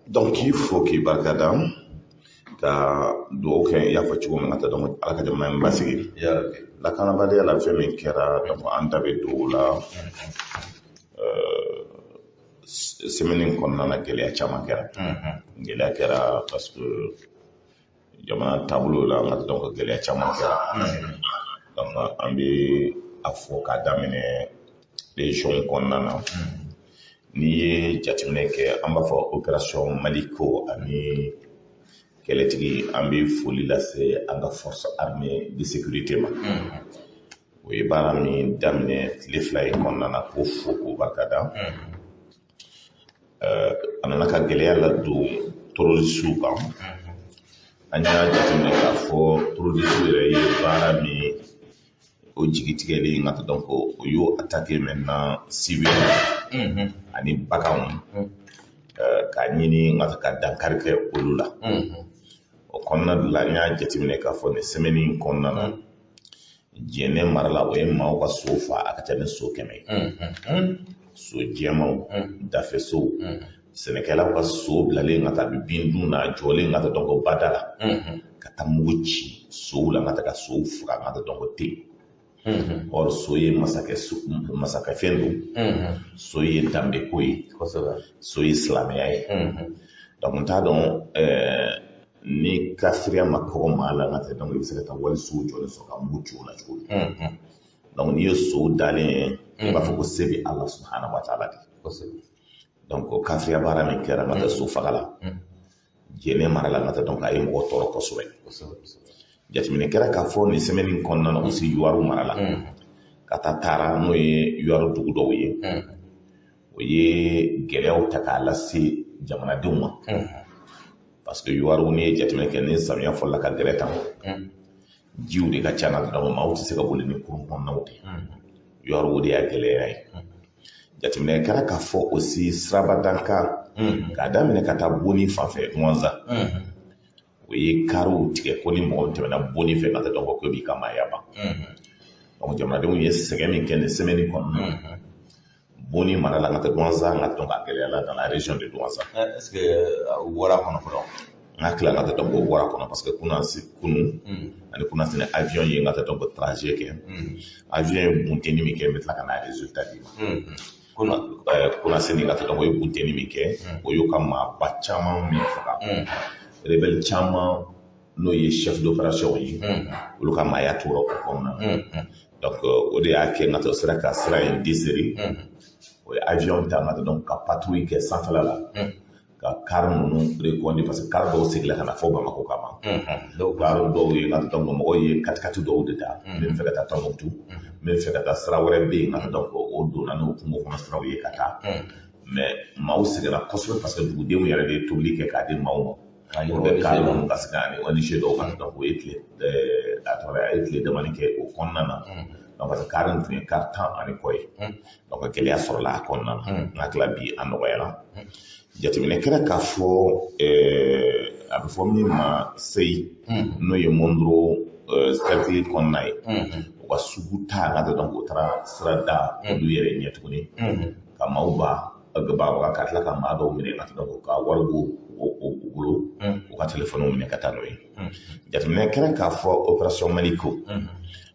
Donc k'i fo, k'i barika da, ka dugawu kɛ. I y'a fɔ cogo min na, ka donc Ala ka jamana in basigi. Lakanabaliya la, fɛn min kɛra, donc an da bɛ don o la. Semaine in kɔnɔna na, gɛlɛya caman kɛra. Gɛlɛya kɛra parce que jamana taabolo la, an ka donc gɛlɛya caman kɛra. Donc an bɛ a fɔ k'a daminɛ région kɔnɔna na. N'i ye jateminɛ kɛ, an b'a fɔ opération Maliko ani kɛlɛtigi. An bɛ foli lase an ka force armée de sécurité ma. O ye baara min daminɛ tile 2 in kɔnɔna na, k'o fo, k'o barika da. A nana ka gɛlɛya ladon terroristew kan. An y'a jateminɛ k'a fɔ terroristew yɛrɛ ye baara min, o jigi tigɛlen ka donc o y'o attaquer maintenant civil ani baganw, k'a ɲini ka dankari kɛ olu la. O kɔnɔna de la, an y'a jateminɛ k'a fɔ nin semaine in kɔnɔna na, Jɛnɛ mara la, o ye maaw ka so fa, a ka ca ni so 100 ye. So jɛmanw, dafɛ sow, sɛnɛkɛlaw ka so bilalen ka taa bi bin dun na, jɔlen ka taa donc bada la, ka taa mugu ci sow la, ka taa ka sow faga, ka taa donc ten. Or so ye masakɛ masakɛfɛn don, so ye danbeko ye, so ye silamɛya ye. Donc n t'a dɔn ni kafiriya ma kɔgɔ maa la, ka tɛ donc i bɛ se ka taa wali sow jɔlen sɔrɔ ka mugu ci o la cogo di? Donc n'i ye so dalen ye, i b'a fɔ ko se bɛ Ala subahana wa taala de. Donc kafiriya baara min kɛra ka taa so faga la Jɛnɛ mara la, ka taa donc a ye mɔgɔ tɔɔrɔ kosɛbɛ. Jateminɛ kɛra k'a fɔ nin semaine in kɔnɔna na aussi, Youwarou mara la, ka taa Taara, n'o ye Youwarou dugu dɔw ye, o ye gɛlɛyaw ta k'a lase jamanadenw ma, parce que Youwarou, n'i ye jateminɛ kɛ, ni samiya fɔlɔla ka gɛrɛ tan, jiw de ka ca na, donc maaw tɛ se ka boli ni kurun kɔnɔnaw tɛ. Youwarou, o de y'a gɛlɛya ye. Jateminɛ kɛra k'a fɔ aussi Sirabadanka, k'a daminɛ ka taa Boni fan fɛ, Douentza, o ye kariw tigɛ ko ni mɔgɔ tɛmɛna Boni fɛ, ka taa dɔn ko b'i ka maaya ban. Donc jamanadenw ye sɛgɛn min kɛ nin semaine kɔnɔna na Boni mara la, ka taa Douentza, ka dɔn ka gɛlɛya la dans la région de Douentza. Est ce que u bɔra kɔnɔ fɔlɔ? N ka tila ka taa dɔn ko bɔra kɔnɔ, parce que kunun ani kunasini, avion ye n ka taa dɔn ko trajet kɛ. Avion ye bunteni min kɛ, n bɛ tila ka na résultat d'i ma. Kunasini, ka taa dɔn ko ye bunteni min kɛ, o y'u ka maaba caman min faga, rebelle caman, n'o ye chef d'opération ye, olu ka maaya tora o kɔnɔna na. Donc o de y'a kɛ n ka taa sera ka sira in desserrer. O ye avion ta, n ka taa dɔn ka patrouille kɛ sanfɛla la, ka car ninnu reconduire, parce que car dɔw seginna ka na fɔ Bamakɔ kama. Car dɔw ye, n ka taa dɔn mɔgɔw ye katikati dɔw de ta min fɛ ka taa Tɔnbukutu, min fɛ ka taa sira wɛrɛ bɛ yen, ka taa dɔn o donna n'o kungo kɔnɔ siraw ye ka taa. Mais maaw sɛgɛnna kosɛbɛ, parce que dugudenw yɛrɛ de ye tobili kɛ k'a di maaw ma pour que car ninnu ka se ka ani ONG dɔw ka dɔn. O ye tile, a tɔgɔ, a ye tile damani kɛ o kɔnɔna na. Donc parce que car in tun ye car 10 ani kɔ ye, donc gɛlɛya sɔrɔla a kɔnɔna na. N hakili la bi a nɔgɔyara. Jateminɛ kɛra k'a fɔ a bɛ fɔ min ma Seyi, n'o ye Mondoro cercle kɔnɔna ye, u ka sugu ta, ka dɔn k'o taara sira da olu yɛrɛ ɲɛ tuguni, ka maaw ba baga, ka tila ka maa dɔw minɛ, ka dɔn ka wari b'u bolo, u ka telefɔniw minɛ ka taa n'o ye. Jateminɛ kɛra k'a fɔ opération Maliko,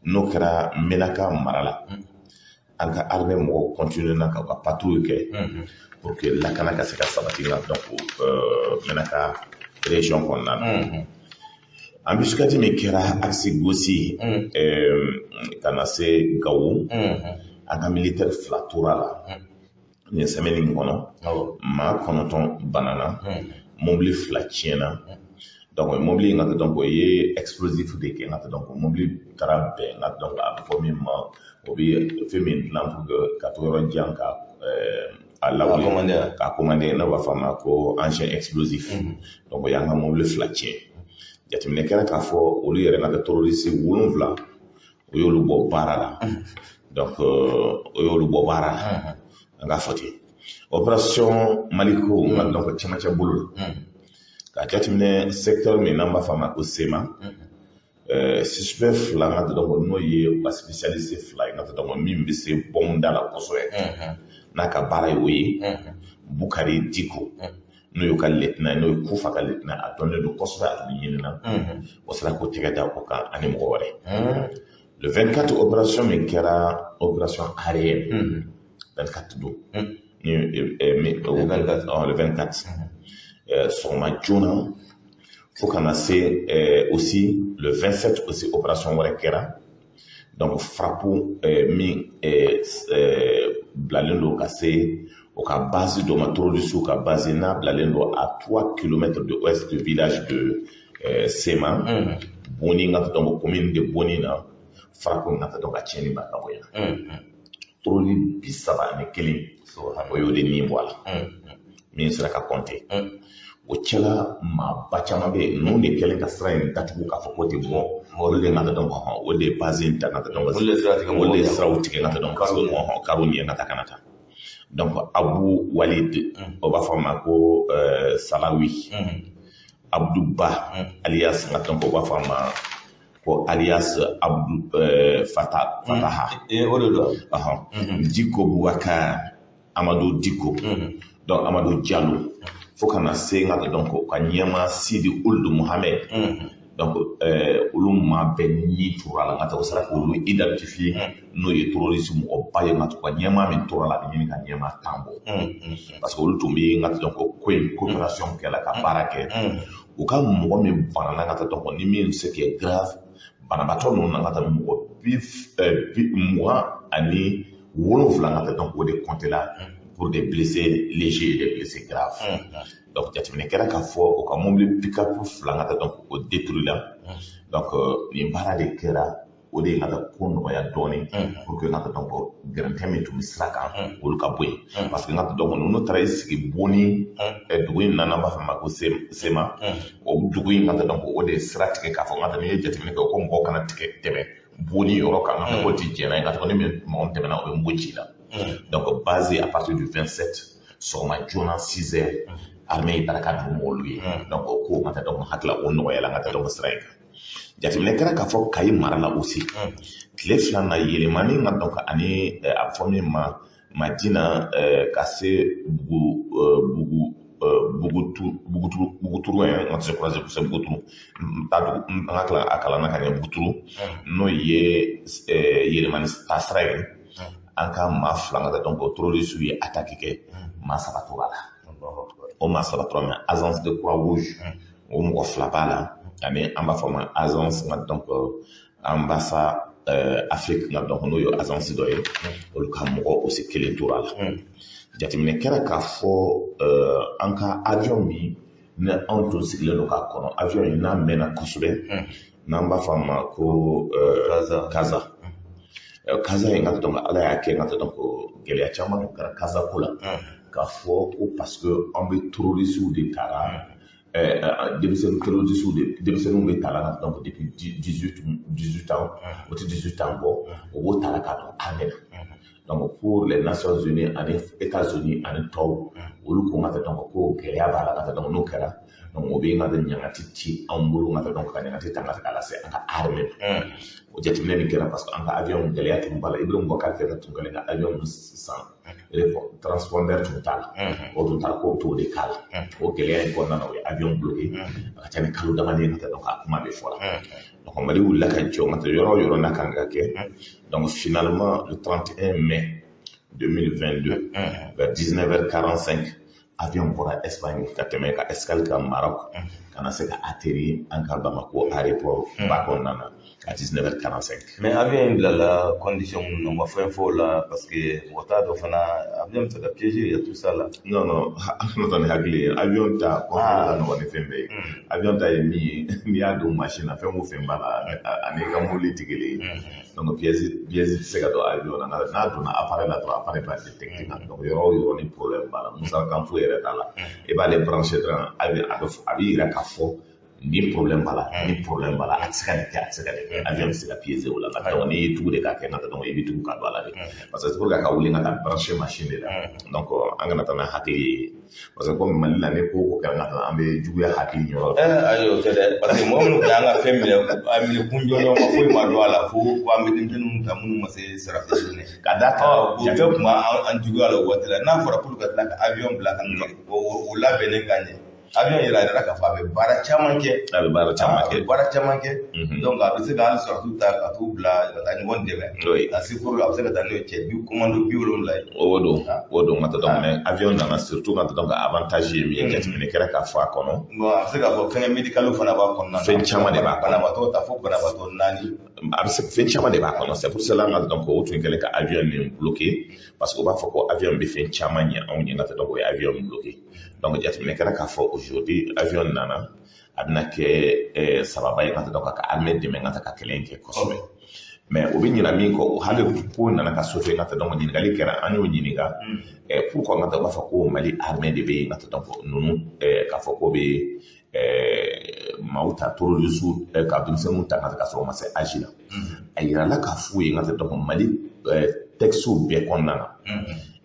n'o kɛra Menaka mara la, an ka armée mɔgɔw continuer na ka u ka patrouille kɛ pour que lakana ka se ka sabati nka donc Menaka région kɔnɔna na. Embuscade min kɛra axe Gossi ka na se Gawo, an ka militaire fila tora la nin semaine in kɔnɔ, maa 9 banana, mobili fila tiɲɛna. Donc mobili in ka donc o ye explosif de kɛ, nka donc mobili taara bɛn, nka donc a bɛ fɔ min ma, o bɛ fɛn min dilan pour que ka to yɔrɔ jan ka a lawuli, k'a commander, n'o b'a fɔ a ma ko engin explosif. Donc o y'an ka mobili fila tiɲɛ. Jateminɛ kɛra k'a fɔ olu yɛrɛ ka kɛ terroriste wolonwula, o y'olu bɔ baara la. Donc o y'olu bɔ baara la, an k'a fɔ ten. Opération Maliko, nka donc cɛmancɛ bolo la, k'a jateminɛ secteur min n'an b'a fɔ a ma ko Sema, suspect fila, n ka dɔn n'o ye u ka spécialiste fila ye, n ka dɔn min bɛ se bombe da la kosɛbɛ, n'a ka baara ye o ye, Bukari Diko, n'o ye N'o y'u ka lieutenant ye, n'o ye Kufa ka lieutenant, a dɔnnen don kosɛbɛ, a tun bɛ ɲini na. O sera k'o tɛgɛ da o kan ani mɔgɔ wɛrɛ. Le 24, opération min kɛra, opération aérienne, 24 don. Le 24 sɔgɔma joona fo ka na se aussi le 27 aussi, opération wɛrɛ kɛra. Donc frappe min bilalen don ka se o ka base dɔ ma, terroriste ka base n'a bilalen don à 3 km de ouest du village de Sema, Boni n ka donc commune de Boni na, frappe n ka donc a tiɲɛni ba ka bonya. Terroriste 31, o y'o de nin bɔ a la min sera ka compter. O cɛla maaba caman bɛ yen, ninnu de kɛlen ka sira in datugu k'a fɔ k'o tɛ bɔ, olu de ka dɔn hɔn, o de ye base in ta ka dɔn, olu de ye siraw tigɛ ka dɔn parce que hɔn kariw ɲɛ ka taa ka na taa. Donc Abu Walid, o b'a fɔ a ma ko Salawi Abdou Ba alias n ka dɔn, o b'a fɔ a ma ko alias Abdou Fata Fataha. O de don. Diko Boubacar, Amadou Diko, donc Amadou Diallo, fo ka na se n ka dɔn ko ka ɲɛma Sidi Ould Mohamed. Donc olu maa bɛɛ ni tora la n ka taa, o sera k'olu identifier, n'o ye terroriste mɔgɔba ye n ka to ka ɲɛmaa min tora la, a bɛ ɲini ka ɲɛmaa 10 bɔ, parce que olu tun bɛ n ka dɔn ko ko in coopération kɛ la ka baara kɛ. U ka mɔgɔ min banana n ka taa dɔn ko ni min se qui est grave, banabaatɔ ninnu na n ka taa mɔgɔ 27 n ka taa dɔn k'o de compter la pour des blessés légers et des blessés graves. Donc jateminɛ kɛra k'a fɔ o ka mobili pick-up fila n ka taa dɔn o détruit la. Donc nin baara de kɛra, o de ye n ka taa ko nɔgɔya dɔɔnin pour que n ka taa dɔn ko gɛrɛntɛ min tun bɛ sira kan, olu ka bɔ yen, parce que n ka taa dɔn ko ninnu taara i sigi Boni dugu in na, n'an b'a fɔ a ma ko Sema, o dugu in n ka taa dɔn ko o de ye sira tigɛ k'a fɔ n ka taa n'i ye jateminɛ kɛ ko mɔgɔw kana tigɛ tɛmɛ Boni yɔrɔ kan, n ka taa k'o ti jɛn n'a ye, n ka taa ni mɔgɔ min tɛmɛna, o bɛ mugu ci la. Donc basé à partir du 27 sɔgɔma joona 6 heures, armée ye taara ka dugu olu ye. Donc o ko n ka taa dɔn hakili la o nɔgɔyala n ka taa dɔn sira in kan. Jateminɛ kɛra k'a fɔ Kayi mara la aussi, tile fila na, Yɛlɛmani ka dɔn ani a bɛ fɔ min ma Madina ka se Bugu Bugu Bugutu Buguturu Buguturu n ka se croiser kosɛbɛ Buguturu, n t'a dugu n ka tila a kalan na ka ɲɛ Buguturu, n'o ye Yɛlɛmani taasira ye, an ka maa fila ka taa dɔn ko terroriste ye attaque kɛ, maa saba tora la. O maa saba tora min, agence de Croix Rouge o mɔgɔ fila b'a la, ani an b'a fɔ ma agence nka donc ambassade Afrique nka donc n'o ye agence dɔ ye, olu ka mɔgɔ aussi kelen tora la. Jateminɛ kɛra k'a fɔ an ka avion min ni anw tun sigilen don k'a kɔnɔ, avion in n'a mɛnna kosɛbɛ, n'an b'a fɔ a ma ko Kaza. Kaza in ka dɔn Ala y'a kɛ n ka dɔn ko gɛlɛya caman tun kɛra Kaza ko la, k'a fɔ ko parce que an bɛ terroristew de tara, denmisɛnnin terroristew de, denmisɛnninw bɛ ta la donc depuis 18 ans, o tɛ 18 ans bɔ, o b'o ta la k'a don armée la. Donc pour les Nations Unies ani États-Unis ani tɔw, olu ko n ka dɔn ko gɛlɛya b'a la ka dɔn n'o kɛra, donc o bɛ n ka ɲangati ci anw bolo, n ka dɔn ka ɲangati ta ka lase an ka armée ma. O jateminɛ min kɛra, parce que an ka avion gɛlɛya tun b'a la, Ibrahim Boubacar Keïta tun kɛlen ka avion san, transpondeur tun t'a la, o tun taara k'o bɛ t'o de k'a la. O gɛlɛya in kɔnɔna na, o ye avion bloqué, a ka ca ni kalo damadɔ ye ka taa dɔn k'a kuma bɛ fɔ la. Donc Mali wulila ka jɔ ka taa yɔrɔ o yɔrɔ n'a kan ka kɛ. Donc finalement le 31 mai 2022 vers 19h45, avion bɔra Espagne ka tɛmɛ ka escale ka Maroc ka na se ka atterrir an ka Bamako aéroport ba kɔnɔna na à 19h45. Mais avion in bilala condition minnu na, u ma fɛn fɔ o la, parce que mɔgɔ t'a dɔn fana, avion bɛ se ka piéger, il y a tout ça là. Non, non, an kana taa ni hakili ye. Avion ta kɔfɛ ka nɔgɔn ni fɛn bɛɛ ye. Avion ta ye min ye, n'i y'a don machine na, fɛn o fɛn b'a la ani ka mobili tɛ kelen ye. Donc pièce tɛ se ka don avion na, n'a donna appareil la dɔrɔn, appareil b'a détecter. Donc yɔrɔ o yɔrɔ ni problème b'a la, Musa kan foyi yɛrɛ t'a la, i b'ale brancher dɔrɔn, a bɛ yira k'a fɔ Ni problème b'a la, ni problème b'a la, a tɛ se ka nin kɛ, a tɛ se ka nin kɛ, avion bɛ se ka piéger o la. Donc n'i ye tugu de k'a kɛ n ka taa, donc i bɛ tugu ka don a la de, parce que c'est pour que ka wuli n ka taa brancher machine de la. Donc an kana taa n'a hakili ye, parce que comme Mali la, ni ko o ko kɛra, n ka taa, an bɛ juguya hakili ɲɔrɔ. Ayi, o tɛ dɛ, parce que mɔgɔ minnu tun y'an ka fɛn minɛ, a minɛ kun jɔnjɔn ma foyi ma don a la, fo ko an bɛ denmisɛnninw ta minnu ma se sarati sini. Ka d'a kan, o bɛɛ tun b'an juguya la o waati la. N'a fɔra k'olu ka tila ka avion bila ka na o labɛnnen ka ɲɛ, avion yɛrɛ a yɛrɛ k'a fɔ a bɛ baara caman kɛ. A bɛ baara caman kɛ, a bɛ baara caman kɛ. Donc a bɛ se ka hali sɔrɔdasiw ta ka t'u bila ka taa ɲɔgɔn dɛmɛ ka secours, a bɛ se ka taa n'o ye cɛ bi commando 70 ye. O don ka taa, donc mais avion nana surtout ka taa, donc avantage ye min ye, jateminɛ kɛra k'a fɔ a kɔnɔ. Bon, a bɛ se k'a fɔ fɛngɛ médical fana b'a kɔnɔna na. Fɛn caman de b'a kɔnɔ. Banabaatɔ ta fo banabaatɔ 4. A bɛ se, fɛn caman de b'a kɔnɔ. C'est pour cela ka donc o tun kɛlen ka avion nin bloquer, parce que u b'a fɔ ko avion bɛ fɛn caman ɲɛ anw ye, ka taa, donc o ye avion bloquer. Donc jateminɛ kɛra k'a fɔ aujourd'hui avion nana, a bɛna kɛ sababa ye ka taa, donc ka armée dɛmɛ ka taa ka kɛlɛ in kɛ kosɛbɛ. Mais o bɛ ɲina min kɔ, hali ko nana ka sauver ka taa, donc ɲininkali kɛra, an y'o ɲininka pourquoi ka taa, u b'a fɔ ko Mali armée de bɛ yen ka taa, donc ninnu k'a fɔ ko bɛ maaw ta, terroriste ka denmisɛnninw ta ka sɔrɔ u ma se âge la. A yirala k'a f'u ye ka taa, donc Mali texte bɛɛ kɔnɔna na,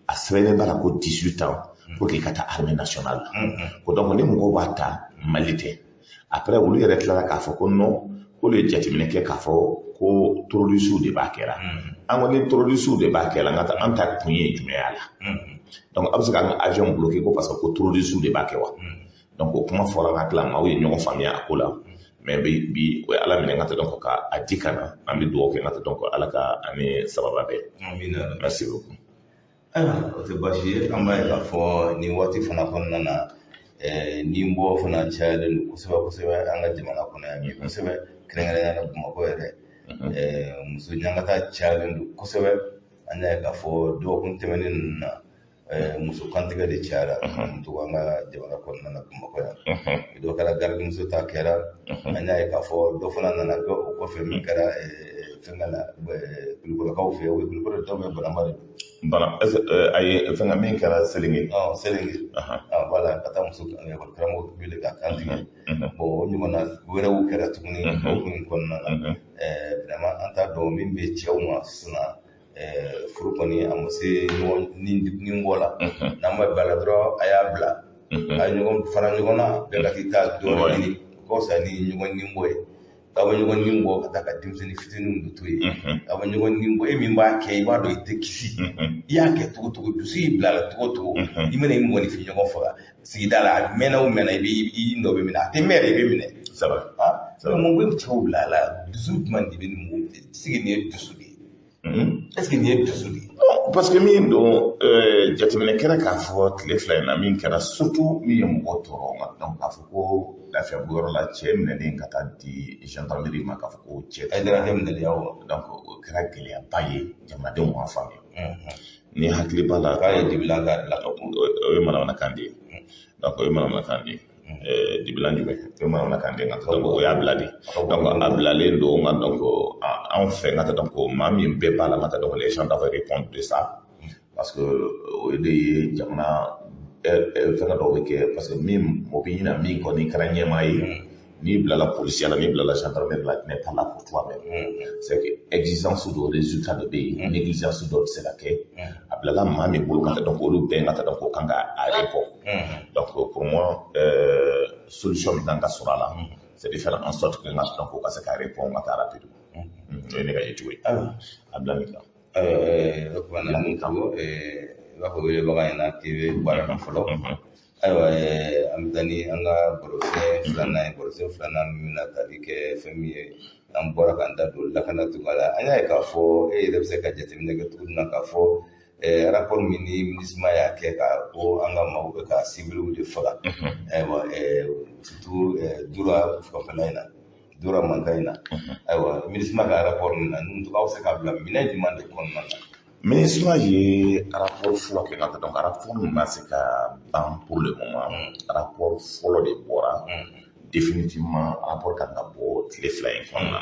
a sɛbɛnnen b'a la ko 18 ans pour que i ka taa armée nationale la. Ko donc ni mɔgɔw b'a ta, Mali tɛ. Après olu yɛrɛ tilala k'a fɔ ko non, k'olu ye jateminɛ kɛ k'a fɔ ko terroriste de b'a kɛra. An ko ni terroriste de b'a kɛra, an ka taa, an ta kun ye jumɛn y'a la? Donc a bɛ se k'an ka avion bloquer ko parce que ko terroriste de b'a kɛ wa? Donc o kuma fɔra, ka tila maaw ye ɲɔgɔn faamuya a ko la. Mais bi bi, o ye Ala minɛ ka taa, donc ka a di ka na, an bɛ dugawu kɛ ka taa, donc Ala ka ani sababa bɛɛ. Merci beaucoup. Ayiwa, o tɛ baasi ye. An b'a ye k'a fɔ nin waati fana kɔnɔna na, nin bɔ fana cayalen don kosɛbɛ kosɛbɛ an ka jamana kɔnɔ yan bi kosɛbɛ, kɛrɛnkɛrɛnnenya la Bamakɔ yɛrɛ, muso ɲangata cayalen don kosɛbɛ. An y'a ye k'a fɔ dɔgɔkun tɛmɛnen ninnu na, muso kantigɛ de cayara to an ka jamana kɔnɔna na Bamakɔ yan. Dɔ kɛra garidimuso ta kɛra, an y'a ye k'a fɔ dɔ fana nana kɛ o kɔfɛ min kɛra fɛnkɛ la Kulukɔrɔkaw fɛ. O ye Kulukɔrɔ dɔw bɛ Banamba de don. Bana ayi, fɛnkɛ min kɛra Selenge. Selenge, voilà, ka taa muso ekɔli karamɔgɔ wele ka kantigɛ. Bon, o ɲɔgɔnna wɛrɛw kɛra tuguni o kun kɔnɔna na. Vraiment, an t'a dɔn min bɛ cɛw ma sisan. Furu kɔni a ma se ɲɔgɔn ni bɔ la, n'an ma bila dɔrɔn, a y'a bila, a ye ɲɔgɔn fara ɲɔgɔn na, bɛɛ ka k'i ta dɔɔnin ɲini, o ka fisa ni ɲɔgɔn ni bɔ ye. K'aw bɛ ɲɔgɔn ni bɔ ka taa ka denmisɛnnin fitininw de to yen, k'aw bɛ ɲɔgɔn ni bɔ, e min b'a kɛ, i b'a dɔn i tɛ kisi. I y'a kɛ cogo cogo, dusu y'i bila a la cogo cogo, i mana i mɔgɔninfin ɲɔgɔn faga sigida la, a mɛnna o mɛnna, i bɛ i nɔ bɛ minɛ, a tɛ mɛn yɛrɛ, i bɛ minɛ. Saba. Mun bɛ cɛw bila a la? Dusu jumɛn de bɛ nin mɔgɔw sigi? Nin ye dusu de ye. Est-ce que nin ye dusu de ye? Parce que min don, jateminɛ kɛra k'a fɔ tile 2 in na, min kɛra surtout min ye mɔgɔ tɔɔrɔ, donc k'a fɔ ko Lafiyabugu la, cɛ minɛlen ka taa di gendarmerie ma, k'a fɔ ko cɛ Hayidara minɛli, awɔ. Donc o kɛra gɛlɛyaba ye, jamanadenw m'a faamuya. Ni hakili b'a la, k'a ye dibilan k'a la, o ye manamanakan de ye. Donc o ye manamanakan de ye. Dibilan jumɛn? O ye manamanakan de ye. Nka donc o y'a bila de, donc a bilalen don. Nka donc anw fɛ, nka donc maa min bɛɛ b'a la, nka donc les gens doivent répondre de ça, parce que o de ye jamana fɛngɛ dɔw bɛ kɛ, parce que min mɔgɔ bɛ ɲina min kɔ, n'i kɛra ɲɛmaa ye, n'i bilala policier la, n'i bilala gendarmerie la, tu n'es pas là pour toi-même. C'est que exigence dɔ, résultat dɔ bɛ yen, négligence dɔ bɛ se ka kɛ. A bilala maa min bolo, ka taa, donc olu bɛɛ, ka taa, donc o kan ka a répondre. Donc pour moi, solution min kan ka sɔrɔ a la, c'est de faire en sorte que n ka donc o ka se ka répondre ka taa rapide. O ye ne ka yecogo ye a bila nin kan. O tuma na mun fɔ i b'a fɔ welebaga ɲɛna k'i bɛ baara la fɔlɔ? Ayiwa, an bɛ taa ni an ka barosɛn filanan ye. Barosɛn filanan min bɛna tali kɛ fɛn min ye, an bɔra k'an da don lakana cogoya la. An y'a ye k'a fɔ e yɛrɛ bɛ se ka jateminɛ kɛ cogo min na k'a fɔ rapport min ni MINUSMA y'a kɛ ka ko an ka maaw bɛ ka civiliw de faga, ayiwa, surtout Dura fanfɛla in na, Dura mankan in na. Ayiwa, MINUSMA ka rapport min na, ninnu aw bɛ se k'a bila minɛn jumɛn de kɔnɔna na? MINUSMA ye rapport fɔlɔ kɛ ka donc rapport min ma se ka ban pour le moment. Rapport fɔlɔ de bɔra. Définitivement, rapport kan ka bɔ tile 2 in kɔnɔna na,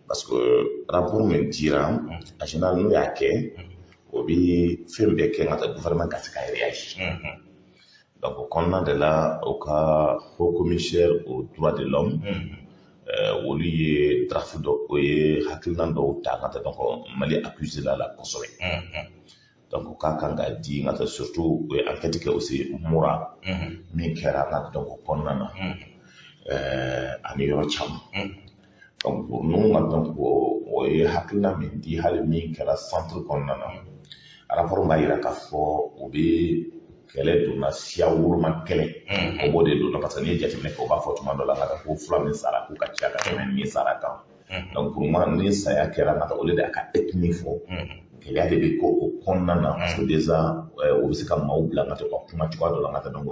parce que rapport min dira en général, n'o y'a kɛ, o bi fɛn bɛɛ kɛ ka taa gouvernement ka se ka réagir. Donc o kɔnɔna de la, o ka haut commissaire aux droits de l'homme, olu ye draft dɔ, o ye hakilina dɔw ta ka taa. Donc Mali accusé la kosɛbɛ. Donc k'a kan ka di nka tɛ, surtout o ye enquête kɛ aussi Moura min kɛra ka, donc o kɔnɔna na ani yɔrɔ caman. Donc ninnu ka, donc o ye hakilina min di, hali min kɛra centre kɔnɔna na, rapport b'a yira k'a fɔ o bɛ kɛlɛ donna, siya woloma kɛlɛ, o b'o de donna, parce que n'i ye jateminɛ kɛ, o b'a fɔ tuma dɔ la ka ko fula min sara, k'u ka ca ka tɛmɛ min sara kan. Donc pour moi, ni saya kɛra ka olu de y'a ka ethnie fɔ, gɛlɛya de bɛ ko o kɔnɔna na, parce que déjà o bɛ se ka maaw bila ka to ka kuma cogoya dɔ la ka taa, donc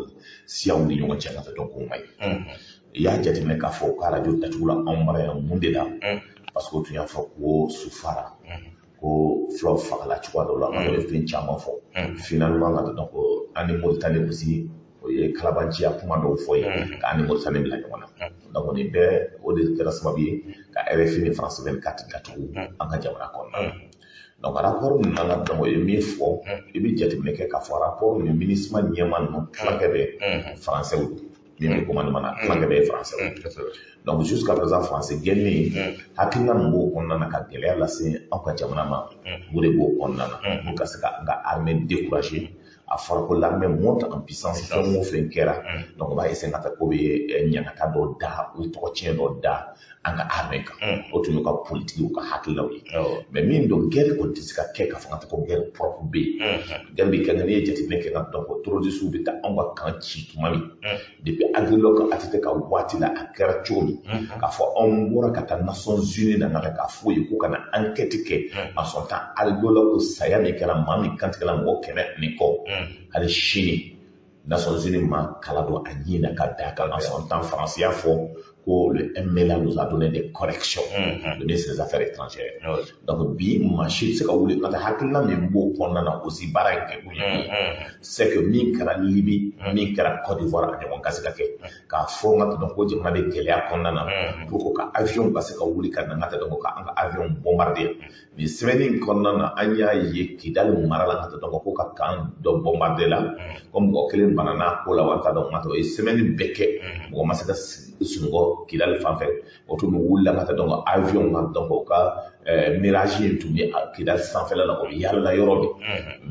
siyaw ni ɲɔgɔn cɛ ka taa, donc o ma ɲi. I y'a jateminɛ k'a fɔ ko arajo datugula anw mara yan mun de la? Parce que o tun y'a fɔ ko sufara, ko fulaw fagala cogoya dɔ la, an ye fɛn caman fɔ. Finalement ka donc an ni Mauritanie aussi, o ye kalabanciya kuma dɔw fɔ ye k'an ni Mauritanie bila ɲɔgɔn na. Donc nin bɛɛ, o de kɛra sababu ye ka RFI ni France 24 datugu an ka jamana kɔnɔna na. Donc rapport ninnu ka, donc o ye min fɔ, i bɛ jateminɛ kɛ k'a fɔ rapport ni MINUSMA ɲɛmaa ninnu tilankɛ bɛ français don, min bɛ commandement na, tilankɛ bɛ ye français. Donc jusqu'à présent, français gɛnni hakilina min b'o kɔnɔna na ka gɛlɛya lase anw ka jamana ma, o de b'o kɔnɔna na pour ka se ka an ka armée décourager. A fɔra ko l'armée monte en puissance, fɛn o fɛn kɛra, donc o b'a essayer ka taa ko bɛ ɲangata dɔ da, o tɔgɔ tiɲɛ dɔ da an ka armée kan. O tun y'u ka politique, u ka hakililaw ye. Mais min don, guerre kɔni tɛ se ka kɛ k'a fɔ ka taa ko guerre propre bɛ yen. Guerre bɛ kɛ, n'i ye jateminɛ kɛ ka, donc terroristes bɛ taa anw ka camp ci tuma min, depuis Aguelhok ATT ka waati la, a kɛra cogo min k'a fɔ anw bɔra ka taa Nations Unies na ka k'a fɔ ye ko ka na enquête kɛ en son temps, Aguelhok saya min kɛra, maa min kantigɛla, mɔgɔ 100 ani kɔ, hali sini Nations Unies ma kala don a ɲin na ka bɛn a kan. En son temps, France y'a fɔ ko le MNLA nous a donné des corrections, le ministre des Affaires étrangères. Donc bi, maa si tɛ se ka wuli ka taa hakilina min b'o kɔnɔna na aussi. Baara in kɛ kun ye min ye, c'est que min kɛra Libye, min kɛra Côte d'Ivoire, a ɲɔgɔn ka se ka kɛ k'a fɔ n ka dɔn ko jamana bɛ gɛlɛya kɔnɔna na pour que ka avion ka se ka wuli ka na n ka dɔn ka an ka avion bombarder. Nin semaine in kɔnɔna na, an y'a ye Kidali mara la, ka dɔn ko ka camp dɔ bombarder la, ko mɔgɔ kelen banana ko la wa, t'a dɔn n ka o ye semaine bɛɛ kɛ, mɔgɔ ma se ka sunɔgɔ Kidali fan fɛ. O tun bɛ wuli la ka taa, donc avion ka, donc o ka Mirage in tun bɛ Kidali sanfɛla la, o bɛ yaala yɔrɔ min.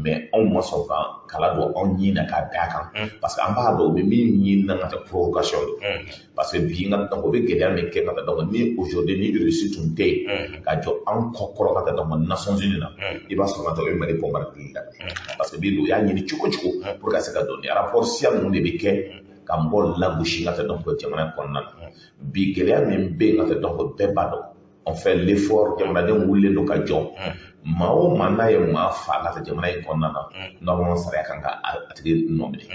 Mais anw ma sɔn ka kala don anw ɲin na k'a da kan, parce que an b'a dɔn o bɛ min ɲini na ka kɛ provocation don. Parce que bi, n ka, donc o bɛ gɛlɛya min kɛ ka taa, donc ni aujourd'hui ni Russie tun tɛ yen ka jɔ an kɔ kɔrɔ ka taa, donc Nations Unies na, i b'a sɔrɔ ka taa o ye Mali bombarder daminɛ. Parce que bi, o y'a ɲini cogo cogo pour ka se ka don ni rapport siya ninnu de bɛ kɛ ka mɔgɔw lagosi ka taa, donc jamana kɔnɔna na. Bi, gɛlɛya min bɛ yen ka taa, donc bɛɛ b'a dɔn, on fait l'effort, jamanadenw wulilen don ka jɔ. Maa o maa n'a ye maa fa ka taa jamana in kɔnɔna na, normalement sariya kan ka a tigi nɔ minɛ.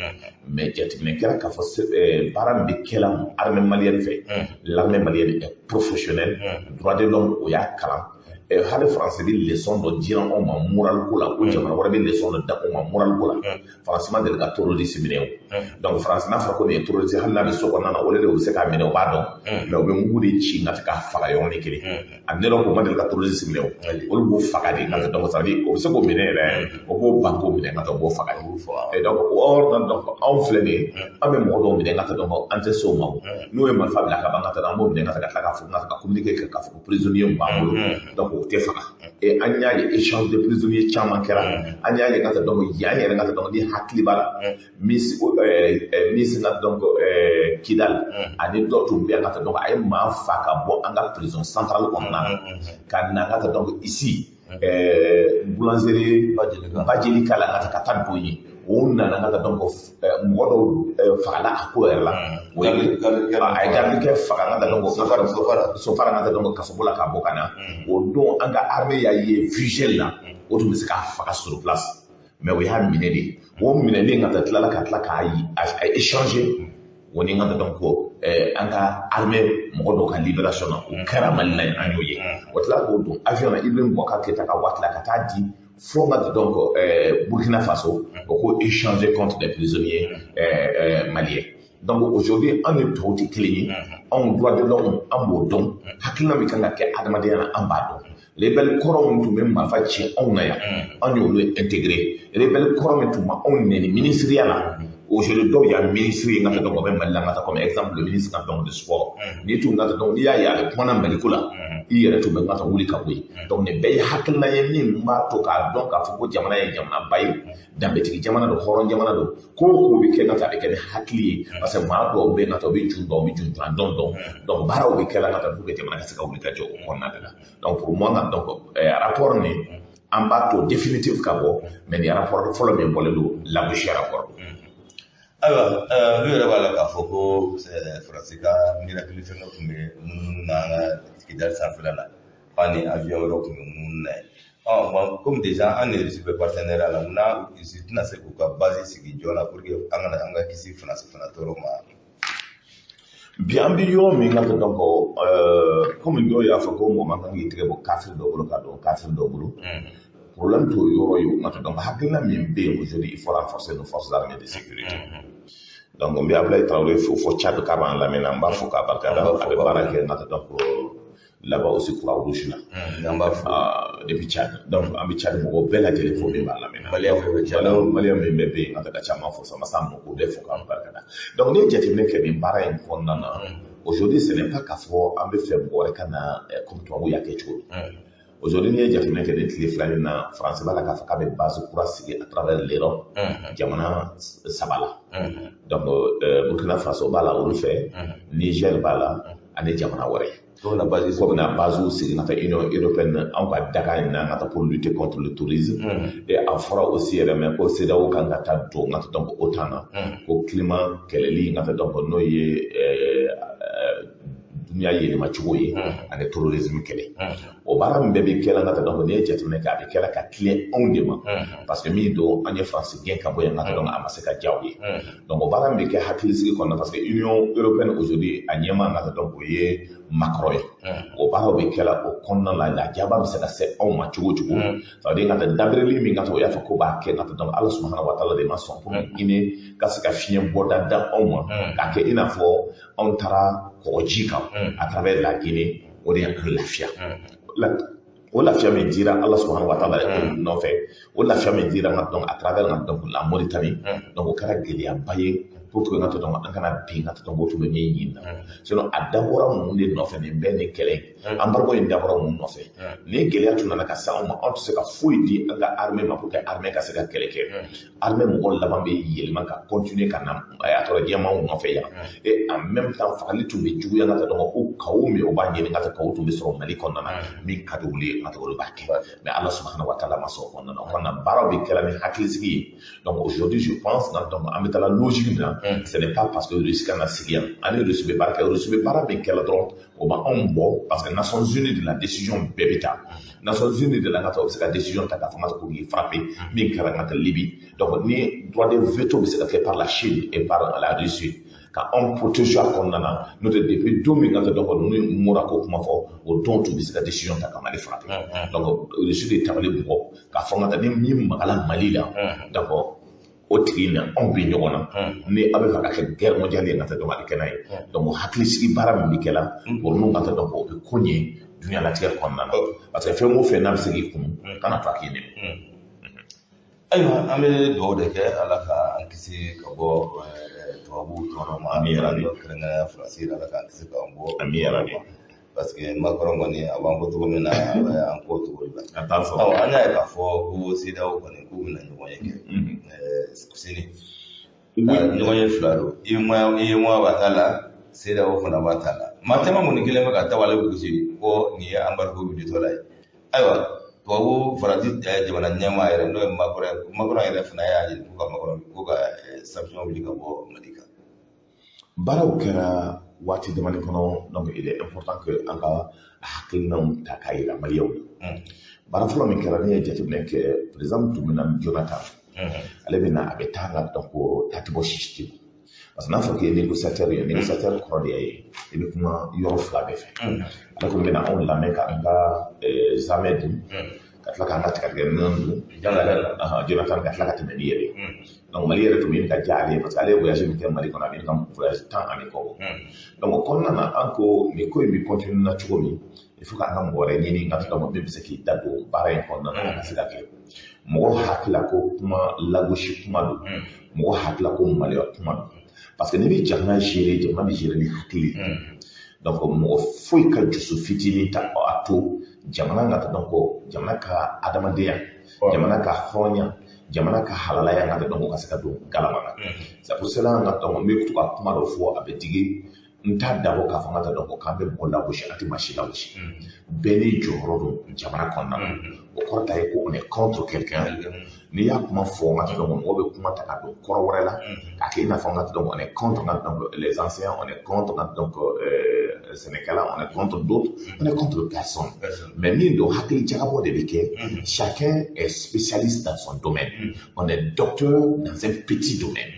Mais jateminɛ kɛra k'a fɔ baara min bɛ kɛla armée malienne fɛ, l'armée malienne est professionnelle, droit de l'homme o y'a kalan. Hali faransi bɛ leçon dɔ dira anw ma moral ko la, ko jamana wɛrɛ bɛ leçon dɔ da anw ma moral ko la. Faransi ma deli ka terroriste minɛ o. Donc faransi n'a fɔra ko nin ye terroriste, hali n'a bɛ so kɔnɔna na, olu de bɛ se k'a minɛ, o b'a dɔn. Mais u bɛ mugu de ci ka k'a faga yɔrɔnin kelen. A ne ko ma deli ka terroriste minɛ o, olu b'o faga de ka taa. Donc ça veut dire o bɛ se k'o minɛ yɛrɛ, o b'o ban k'o minɛ ka taa, o b'o faga de. Et donc o yɔrɔ na, donc anw filɛ nin ye, an bɛ mɔgɔ dɔw minɛ ka taa, donc an tɛ se o ma. O n'o ye marifa bila ka ban ka taa, an b'o minɛ ka taa, ka tila k'a fɔ ka communiqué kɛ k'a fɔ ko prisonnier b'an bolo, donc o tɛ faga. Et an y'a ye échange de prisonniers caman kɛra. An y'a ye ka taa, donc yan yɛrɛ ka taa, donc ni hakili b'a la, misi ka, donc Kidal ani dɔ tun bɛ yan ka taa, donc a ye maa fa ka bɔ an ka prison centrale kɔnɔna na ka na ka taa, donc ici boulangerie Bajelika la ka taa don yen. O nana ka taa, donc mɔgɔ dɔw fagala a ko yɛrɛ la, o ye a ye garde kɛ faga ka taa, donc Sofara ka taa, donc kasobo la ka bɔ ka na. O don, an ka armée y'a ye visuel la, o tun bɛ se k'a faga sur place, mais o y'a minɛ de. O minɛlen ka taa, tilala ka tila k'a échanger o ni ka taa, donc an ka armée mɔgɔ dɔw ka libération na, o kɛra Mali la yen, an y'o ye. O tila k'o don avion na, Ibrahim Boubacar Keïta ka waati la, ka taa di fo ka donc Burkina Faso, o ko échanger contre des prisonniers maliens. Donc aujourd'hui, an ni tɔw tɛ kelen ye. Anw droit de l'homme, an b'o dɔn, hakilina min kan ka kɛ adamadenya la, an b'a dɔn. Rebelle kɔrɔ min tun bɛ marifa ci anw na yan, an y'olu intégré. Rebelle kɔrɔ min tun ma anw nɛni ministeriya la, Aujourd'hui dɔw y'a ministre ye n ka donc bɛ Mali la n ka comme exemple le ministre ka donc de sport, n'i tun ka donc n'i y'a ye a bɛ kumana Mali ko la, i yɛrɛ tun bɛ n ka wuli ka bɔ yen. Donc nin bɛɛ ye hakilina ye min b'a to k'a dɔn k'a fɔ ko jamana ye jamanaba ye, danbetigi jamana don, hɔrɔn jamana don. Ko o ko bɛ kɛ n ka a bɛ kɛ ni hakili ye, parce que maa dɔw bɛ yen ka u bɛ jun dɔn, u bɛ jun jɔn dɔn dɔn. Donc baaraw bɛ kɛ la ka taa pour que jamana ka se ka wuli ka jɔ o kɔnɔna de la. Donc pour moi ka donc rapport nin, an b'a to définitif ka bɔ, mais nin rapport fɔlɔ min bɔlen don, lagosi rapport don. Ayiwa, n'u yɛrɛ b'a la k'a fɔ ko Faransi ka miracle fɛn dɔ tun bɛ munumunu na an ka Kidali sanfɛla la, k'an ni avion wɛrɛw tun bɛ munumunu na yen. Ɔ, comme déjà an ni Russie bɛ partenariat la, munna Russie tɛna se k'u ka base sigi joona pour que an kana an ka kisi Faransi fana tɔɔrɔ ma? Bi an bɛ yɔrɔ min na, donc komi dɔw y'a fɔ ko mɔgɔ man kan k'i tɛgɛ bɔ kafiri dɔ bolo ka don kafiri dɔ bolo, problème t'o yɔrɔ ye. O donc hakilina min bɛ yen aujourd'hui, il faut renforcer nos forces armées de sécurité. Donc n bɛ Abulaye Traoré fo fo Tchad, k'a b'an lamɛn, n b'a fɔ k'a barikada, a bɛ baara kɛ n ka donc là-bas aussi Croix-Rouge la. An b'a fɔ. Depuis Tchad. Donc an bɛ Tchad mɔgɔw bɛɛ lajɛlen fo min b'a lamɛn. Maliyɛn fɛn bɛ Tchad. Maliyɛn min bɛ yen, an ka caman fo, sama sa mɔgɔw bɛɛ fo k'an barikada. Donc n'i ye jateminɛ kɛ nin baara in kɔnɔna na, aujourd'hui ce n'est pas k'a fɔ an bɛ fɛ mɔgɔ wɛrɛ ka na comme tubabuw y'a kɛ cogo min. Aujourd'hui n'i ye jateminɛ kɛ nin tile 2 in na, France b'a la k'a fɔ k'a bɛ base kura sigi à travers l'Europe, jamana 3 la. Donc Burkina Faso b'a la olu fɛ, Niger b'a la, ani jamana wɛrɛ. Ko bɛna base ko bɛna base sigi ka taa Union européenne, anw ka daga in na ka taa pour lutter contre le terrorisme. Et a fɔra aussi yɛrɛ mɛ ko CEDEAO kan ka taa don ka taa donc OTAN na, ko climat kɛlɛli ka taa donc n'o ye dunuya yɛlɛma cogo ye ani terrorisme kɛlɛ. O baara min bɛɛ bɛ kɛla ka taa donc n'i ye jateminɛ kɛ, a bɛ kɛla ka tilen anw de ma, parce que min don, an ye Faransi gɛn ka bɔ yen ka taa donc a ma se ka diya u ye. Donc o baara min bɛ kɛ hakilisigi kɔnɔna, parce que Union européenne aujourd'hui a ɲɛmaa ka taa donc o ye Macron ye, o baaraw bɛ kɛla o kɔnɔna la. Lajaba bɛ se ka se anw ma cogo o cogo, ça veut dire ka taa dabirili min ka taa o y'a fɔ ko b'a kɛ ka taa donc Ala subahana wa taala de ma sɔn pour que Guinée ka se ka fiɲɛ bɔda da anw ma, k'a kɛ i n'a fɔ anw taara kɔgɔji kan à travers la Guinée. O de y'an lafiya. O lafiya min dira Ala subahana wa taala nɔfɛ, o lafiya min dira n ka donc à travers n ka donc la Mauritanie, donc o kɛra gɛlɛyaba ye pour que n ka donc an kana bin ka donc o tun bɛ min ɲini na. Sinon a dabɔra mun de nɔfɛ nin bɛɛ ni kɛlɛ in, embargo in dabɔra mun nɔfɛ? Ni gɛlɛya tun nana ka se anw ma, anw tɛ se ka foyi di an ka armée ma pour que armée ka se ka kɛlɛ kɛ. Armée mɔgɔ laban bɛ yɛlɛma ka continuer ka na a tɔrɔ jɛmanw nɔfɛ yan. Et en même temps fagali tun bɛ juguya ka taa donc ko kawo min o b'a ɲini ka taa kawo tun bɛ sɔrɔ Mali kɔnɔna na, min ka di olu ye ka taa olu b'a kɛ. Mais Ala subahana wa taala ma sɔn o kɔnɔna na. O kɔnɔna baaraw bɛ kɛla ni hakilisigi ye. Donc aujourd'hui je pense donc an bɛ taa la logique min na, ce n'est pas parce que Russie ka na sigi yan, ani Russie bɛ baara kɛ, Russie bɛ baara min kɛla dɔrɔn, o ma anw bɔ, parce que Nations Unies de la décision bɛɛ bɛ ta. Nations Unies de la n ka taa o bɛ se ka décision ta k'a fɔ n ka taa ko k'i frapper min kɛra n ka taa Libye. Donc ni droit de veto bɛ se ka kɛ par la Chine et par la Russie ka anw protéger a kɔnɔna na, n'o tɛ depuis don min ka taa donc ninnu mɔra ko kuma fɔ, o don tun bɛ se ka décision ta ka Mali frapper. Donc Russie de tabali bugɔ k'a fɔ n ka taa ni min magala Mali la, d'accord, o tigi na anw bɛ ɲɔgɔn na, ni aw bɛ fɛ ka kɛ guerre mondiale ye ka taa donc a bɛ kɛ n'a ye. Donc hakilisigi baara min bɛ kɛ la o ninnu ka taa donc o bɛ ko ɲɛ diɲɛlatigɛ kɔnɔna na, parce que fɛn o fɛn n'a bɛ se k'i kun kana to a k'i nɛmɛ. Ayiwa, an bɛ dugawu de kɛ Ala ka an kisi ka bɔ tubabuw tɔɔrɔ ma. Ami yarabi. Kɛrɛnkɛrɛnnenya Faransi, Ala k'an kisi k'an bɔ. Ami yarabi. Parce que Macron kɔni a b'an bɔ cogo min na, a bɛ an kɔ cogo de la. A t'a fɔ. Awɔ, an y'a ye k'a fɔ ko CEDEAO kɔni k'u bɛna ɲɔgɔn ye kɛ sini. Ɲɔgɔn ye fila don, UEMOA b'a ta la, CEDEAO fana b'a ta la. Maa caman kɔni kelen bɛ ka tabali gosi ko nin ye embargo wulitɔla ye. Ayiwa, tubabu Faransi jamana ɲɛmaa yɛrɛ n'o ye Macron ye, Macron yɛrɛ fana y'a ɲini ko ka Macron ko ka sanction wuli ka bɔ Mali kan. Baaraw kɛra waati damani kɔnɔ, donc il est important que an ka hakilinaw ta k'a yira maliyɛnw na. Baara fɔlɔ min kɛra, ne ye jateminɛ kɛ, président tun bɛ na Jonathan, ale bɛ na a bɛ taa ka donc ta tɛ bɔ sisi tɛ, parce que n'a fɔra k'i ye négociateur ye, négociateur kɔrɔ de ye i bɛ kuma yɔrɔ fila bɛɛ fɛ. Ale kɔni bɛ na anw lamɛn ka an ka zamɛ dun. Ka tila k'an ka tigɛtigɛ minɛn dun Jonathan, ka tila ka tɛmɛ ni yɛrɛ ye. Donc Mali yɛrɛ tun bɛ ɲini ka diya ale ye, parce que ale ye voyage min kɛ Mali kɔnɔ, a bɛ ɲini ka voyage 10 ani kɔ bɔ. Donc o kɔnɔna na, an ko nin ko in bɛ continuer na cogo min, il faut k'an ka mɔgɔ wɛrɛ ɲini ka tila min bɛ se k'i da don baara in kɔnɔna na, a ka se ka kɛ. Mɔgɔ hakili la ko kuma lagosi kuma don, mɔgɔ hakili la ko maloya kuma don, parce que n'i bɛ jamana gérer, jamana bɛ gérer ni hakili ye. Donc mɔgɔ foyi ka dusu fitinin ta a to jamana ka, donc jamana ka adamadenya, jamana ka hɔrɔnya, jamana ka halalaya ka, donc ka se ka don galama na. C'est pour cela n ka, donc n bɛ to ka kuma dɔ fɔ, a bɛ digi n t'a dabɔ k'a fɔ n ka taa, donc k'an bɛ mɔgɔ lagosi. An tɛ maa si lagosi, bɛɛ n'i jɔyɔrɔ don jamana kɔnɔna na. O kɔrɔ ta ye ko on est contre quelqu'un. N'i y'a kuma fɔ n ka taa, donc mɔgɔ bɛ kuma ta ka don kɔrɔ wɛrɛ la k'a kɛ i n'a fɔ n ka taa, donc on est contre n ka, donc les anciens, on est contre n ka, donc sɛnɛkɛla, on est contre d'autres, on est contre personne. Mais min don, hakili jagabɔ de bɛ kɛ. Chacun est spécialiste dans son domaine. On est docteur dans un petit domaine.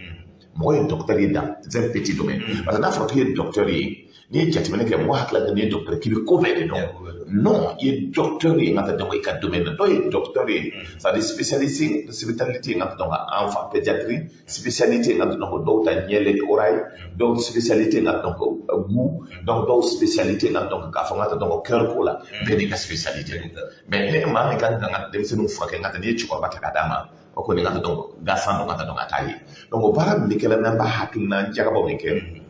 Mɔgɔ ye docteur ye dans un petit domaine, parce que n'a fɔra k'i ye docteur ye, n'i ye jateminɛ kɛ, mɔgɔ hakili la n'i ye docteur k'i bɛ ko bɛɛ de dɔn. Non, i ye docteur ye n ka taa, donc i ka domaine na. Dɔw ye docteur ye, c'est à dire spécialité, spécialité n ka taa, donc enfant pédiatrie, spécialité n ka taa, donc dɔw ta ɲɛ, oreille, dɔw spécialité n ka, donc goût, donc dɔw spécialité n ka, donc k'a fɔ n ka taa, donc cœur ko la. Bɛɛ n'i ka spécialité. Mais ne maa min kan ka denmisɛnninw furakɛ, n ka taa, n'i ye cɛkɔrɔba ta ka d'a ma, o kɔni ka taa, donc gasan don, ka taa, donc a t'a ye. Donc o baara min bɛ kɛ la, n'an b'a hakilina jagabɔ min kɛ,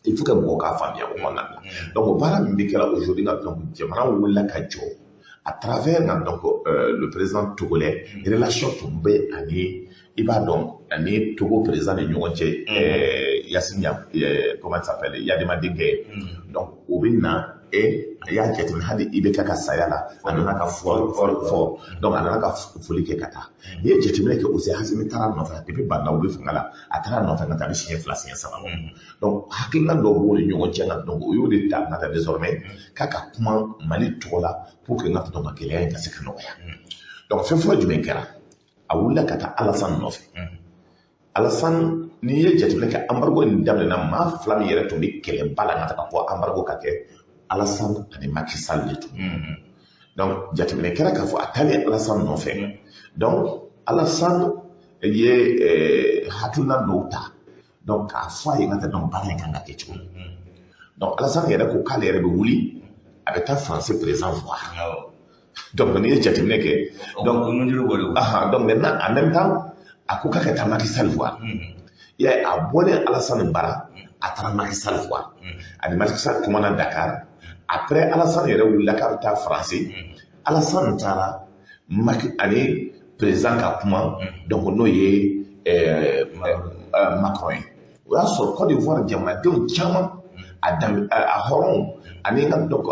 il faut que mɔgɔw k'a faamuya o kɔnɔna la. Donc o baara min bɛ kɛ la aujourd'hui, nka donc jamana wulila ka jɔ à travers nka, donc le président togolais, relation tun bɛ ani i b'a dɔn ani Togo président ni ɲɔgɔn cɛ, Yassine, comment ça s'appelle, Yadema denkɛ. Donc o bɛ na e a y'a jateminɛ, hali i bɛ kɛ ka saya la, a nana ka fɔ fɔ, donc a nana ka foli kɛ ka taa. N'i ye jateminɛ kɛ aussi, Assimi taara nɔfɛ depuis Bah N'Daw bɛ fanga la, a taara nɔfɛ ka taa, a bɛ siɲɛ fila, siɲɛ saba bɔ. Donc hakilina dɔw b'o ni ɲɔgɔn cɛ nka, donc o y'o de ta ka taa désormais k'a ka kuma Mali tɔgɔ la pour que n ka, donc gɛlɛya in ka se ka nɔgɔya. Donc fɛn fɔlɔ jumɛn kɛra? A wulila ka taa Alassane nɔfɛ. Alassane, n'i ye jateminɛ kɛ, embargo in daminɛna, maa fila min yɛrɛ tun bɛ kɛlɛba la ka taa fɔ embargo ka kɛ, Alassane ani Macky Sall de tun. Donc jateminɛ kɛra k'a fɔ a taalen Alassane nɔfɛ, donc Alassane ye hakilina dɔw ta, donc k'a fɔ a ye ka taa, donc baara in kan ka kɛ cogo min. Donc Alassane yɛrɛ ko k'ale yɛrɛ bɛ wuli, a bɛ taa France président voir. Donc n'i ye jateminɛ kɛ, donc donc maintenant, en même temps, a ko k'a ka taa Macky Sall voir. I y'a ye, a bɔlen Alassane bara, a taara Macky Sall voir, ani Macky Sall kumana Dakar. Après, Alassane yɛrɛ wulila k'a bɛ taa France. Alassane taara Macky ani président ka kuma, donc n'o ye Macron ye. O y'a sɔrɔ Côte d'Ivoire jamanadenw caman, a dan a hɔrɔnw ani n ka, donc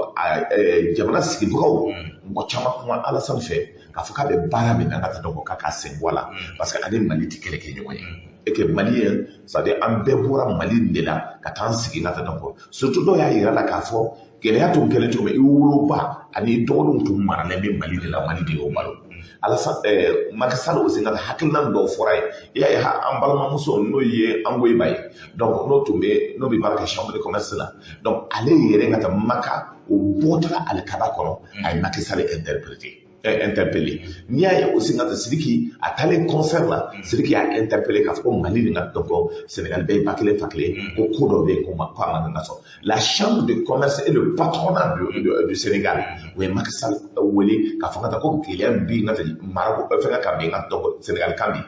jamana sigibagaw, mɔgɔ caman kuma Alassane fɛ k'a fɔ k'a bɛ baara min na, ka taa, donc k'a ka sen bɔ a la, parce que ale Mali tɛ kɛlɛ kɛ ɲɔgɔn ye et que Malien, c'est à dire an bɛɛ bɔra Mali de la ka taa an sigi ka taa. Donc surtout dɔw y'a yira la k'a fɔ gɛlɛya tun kɛlen cogo min, i woloba ani i dɔgɔninw tun maralen bɛ Mali de la, Mali de y'o balo. Alassane, Macky Sall aussi ka hakilina dɔw fɔra ye. I y'a ye, an balimamuso n'o ye Ongoiba ye, donc n'o tun bɛ n'o bɛ baara kɛ chambre de commerce la, donc ale yɛrɛ ka taa Maka, o bɔtɔla alikaba kɔnɔ, a ye Macky Sall interprété, interpellé. N'i y'a ye aussi, ka Sidiki, a taalen concert la, Sidiki y'a interpellé k'a fɔ ko Mali ni ka, donc Sénégal bɛɛ ye ba kelen fa kelen, ko ko dɔ bɛ yen ko ma ko a man kan ka sɔrɔ. La chambre de commerce et le patronat du Sénégal, o ye Macky Sall wele k'a fɔ ka taa ko gɛlɛya min bɛ yen ka taa Maroc fɛngɛ kan bi, ka donc Sénégal kan bi.